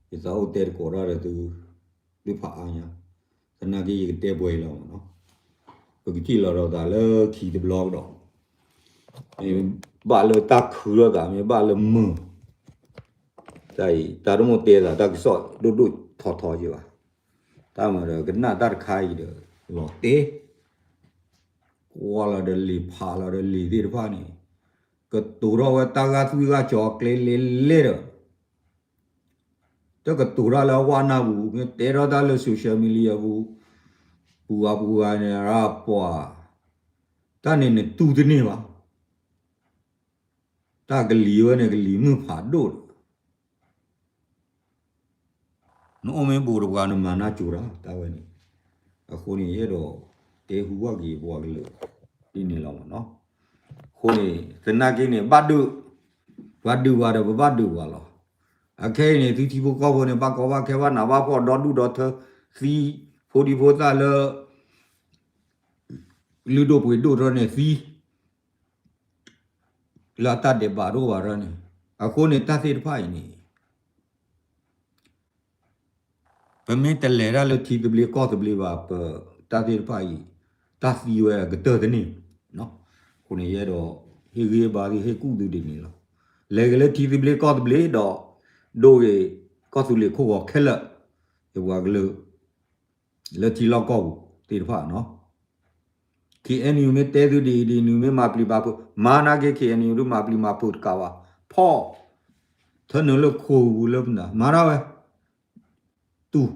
ယသးအိၣ်တဲတကိးတၢ်ဒီးသု သ့ၣ်ဖးအါညါ သနာ်က့ ယကတဲပှဲၤလီၤမးနီၤ. ပကထံၣ်လီၤဒီးသးလၢခံတဘျီကဒီး မ့ၢ်ဘၣ်လၢတၢ်ခုထီၣ်သး မ့ၢ်ဘၣ်လၢမုာ် တၢ်အံၤ တၢ်တမိၣ်တဲသးတၢ်ကစီၣ်ဒိၣ်ဒိၣ်ထီထီယဲဘၣ်. တၢ်မၤဒီးကနၣ်တၢ်တခါအံၤဒီး လီၤတဲ ကွၢ်လီၤဒီးလံာ်ဖးလီၤဒီးလံာ်သ့ၣ်တဖၣ်န့ၣ် ကတိၤထီၣ်ဝဲတၢ်ဂၢ်သွံၣ်ဂၢ်စီၤကျဲလဲၤလဲၤဒီး တကတိၤတၢ်လၢအဝၣ်နၢ်ပူၤ မ့ၢ်တဲထီၣ်တၢ်လၢ social media ပူၤ ပူၤဂၤပူၤဂၤန့ၣ်ရၣ်ပှၤ, တၢ်န့ၣ်နတူၢ်တန့ၢ်ဘၣ်. တၢ်ကလံၤဝဲန့ၣ် ကလံၤမုၢ်ဖးဒိၣ်ဒီး နအိၣ်မ့ၢ်ဘူးတပှၤ နမၤနၢ်ကၠိတၢ် တၢ်ဝဲန့ၣ်. အဃိန့ၣ် ယအဲၣ်ဒိးတဲဟူဘၣ်က့ၤပှၤကလုာ်ဒ်န့ၣ်လီၤမးနီၤ. အဃိန့ၣ် သနာ်က့န့ၣ် ဘၣ်ဒုး, ပှၤဒုးပှၤဒီး ပဘၣ်ဒုးပှၤလီၤ. အခဲအံၤန့ၣ် သုထံဖိကီၢ်ဖိန့ၣ် ဘၣ်ကီဘၣ်ခဲ ဘၣ်နးဘၣ်ဖှီၣ် ဒီဒူၣ်ဒီထၢ သံ, ဖိဒံဖိသၣ်လၢ လုၢ်ဒိၣ်ပှ့ၤဒိၣ်ထီၣ်န့ၣ်သံ လၢအတၢ်ဒဲးဘးတအိၣ်ဘၣ်ထီၣ်န့ၣ်. အဃိန့ၣ် တၢ်သ့ၣ်တဖၣ်အံၤန့ၣ် ပမ့ၢ်တလဲၤတၢ်လၢထံသဘျ့ကီၢ်သဘျ့ဘၣ် ပတၢ်သ့ၣ်တဖၣ်အံၤ တၢ်သံဝဲကတၢၢ်တန့ၢ်. အဃိန့ၣ် ယအဲၣ်ဒိး ဟ့ၣ်ဂံၢ်ဟ့ၣ်ဘါသု ဟ့ၣ်ကူၣ်သုဒ်န့ၣ်လီၤ. လဲၤက့ၤလၢထံသဘျ့ကီၢ်သဘျ့ဒီး ဒိဂ့ၤ ကီၢ်သူလ့ၤခိၣ်ဂီၤခဲလၢာ် ယပှၤကလုာ် လၢထံလီၢ်ကီၢ်ပူၤသ့ၣ်တဖၣ်နီၤ. ခ့ၣ်အဲၣ်ယူၣ်မ့ၢ်တဲသုဒ်အံၤဒ်နုၤ မ့ၢ်မၤပျံၤမၤဖုး မၤနာ်က့ ခ့ၣ်အဲၣ်ယူၣ်ဒုးမၤပျံၤမၤဖုးတကးဘၣ်. ဖီၣ် ထၢနုာ်လၢခိပူၤလၢပနၤ မၤတၢ်ဝဲ တူၢ်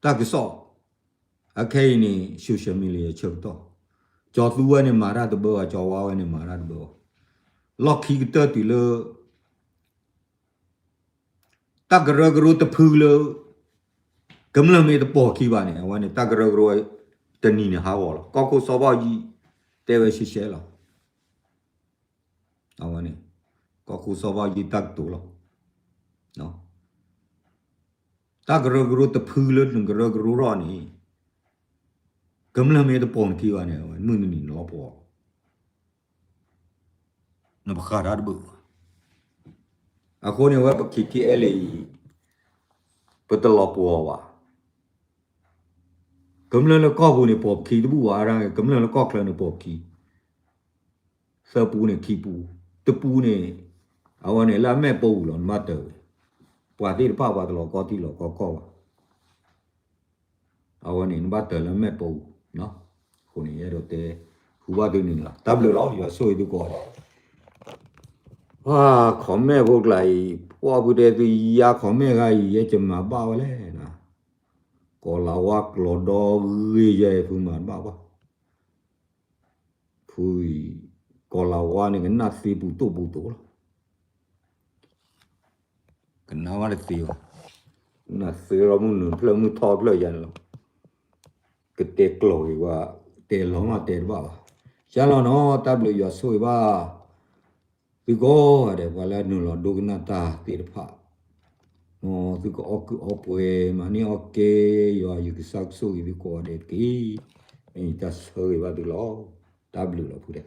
တၢ်ကစီၣ် အခဲအံၤန့ၣ် social media ဆၢကတီၢ် ကၠီၤသူဝဲန့ၣ်မၤတၢ်တဘၢဘၣ် ကၠီၤဝါဝဲန့ၣ်မၤတၢ်တဘၢဘၣ်. လီၢ်ခံကတၢၢ်တုၤလၢ တၢ်ကရၢကရိတဖုလၢ ကမျၢၢ်မ့ၢ်တပိာ်ခံဘၣ်န့ၣ် အဝဲန့ၣ် တၢ်ကရၢကရိတနံၤန့ၣ်ဟးဂီၤလီၤ. ကီၢ်ခိၣ်စီၤဘၣ်ယံၤ တဲဝဲရှဲရှဲလီၤ. အဝဲန့ၣ် ကီၢ်ခိၣ်စီၤဘၣ်ယံၤတၢ်ကတိၤလီၤ. တၢ်ကရၢကရိတဖုလၢနကရၢကရိထီၣ်န့ၣ် ကမျၢၢ်မ့ၢ်တပိာ်နခံဘၣ်န့ၣ် အဝဲမုၢ်နံၤနလီၤပှီၤလီၤ. နပဃၣ်တၢ်တဘၣ်ဘၣ်. အဃိန့ၣ် အဝဲပ ခ့ၣ်ထံအဲလ့ၣ် အံၤ ပတလီၤပှီၤဘၣ်. ကမျၢၢ်လၢကီၢ်ပူၤန့ၣ် ပိာ်ပခံတဘူၣ်ဘၣ်, ကမျၢၢ်လၢကီၢ်ချၢန့ၣ် ပိာ်ပခံ သၢပူန့ၣ်ခံပူ, တပူန့ၣ် အဝဲန့ၣ်လၢအမဲာ်ပိာ်ပူၤလီၤ နဘၣ်တၢ်ဝဲ, ပှၤသ့ၣ်တဖၣ်ပှၤတလီၤကီထံလီၤကီကီၢ်ဘၣ်. အဝဲန့ၣ် နဘၣ်တၢ်လၢမဲာ်ပိာ်ပူၤ, အဃိန့ၣ် ယအဲၣ်ဒိးတဲ ဟူဘၣ်သုန့ၣ်လီၤ. တၢ်ဘျုးလီၤ ယွၤဆိၣ်ဂ့ၤသုကိးဂၤဒဲး. ပှၤ comment ဖိကျါအံၤ ပှၤဖုတဲသုယါ comment ဂၤအံၤ ယဲယမၤဘၣ်ဝဲလဲၣ်, ကီၤလၤဝါကျီဒီဂ့ၤယဲ ဖုမၤတဘၣ်ဘၣ်. ဖုအံၤ ကီၤလၤဝါန့ၣ် ကနၣ်သ့ပူၤတိၢ်ပူၤတိၢ်လီၤ. ကနၣ်ဝဲတသ့ဘၣ်, နၢ်သ့ဒီးမုၢ်နုာ်ဖျၢၣ်မုၢ်ထီဖျၢၣ်ယါန့ၣ်လီၤ. ကတဲကျိာ်က့ၤဝဲ, တဲလီၤမးတဲတဘၣ်ဘၣ်. ယါလီၤနီၤ တၢ်ဘျုးယွၤဆိၣ်ဂ့ၤဘၣ် သုကိးဂၤဒဲး ပှၤလၢအနုာ်လီၤဒိကနၣ်တၢ်သ့ၣ်တဖၣ်, မ်သုကအီၣ်ကုၢ်အီပှဲၤ မၤန့ၢ်အီၣ်ကဲ, ယွၤယကစၢ်ကဆိၣ်ဂ့ၤသုကိးဂၤဒဲးတက့ၢ်. မ့ၢ်တၢ်ဆၢဂ့ၤဘၣ်သုလီၤ. တၢ်ဘျုးလီၤဖုဒဲး.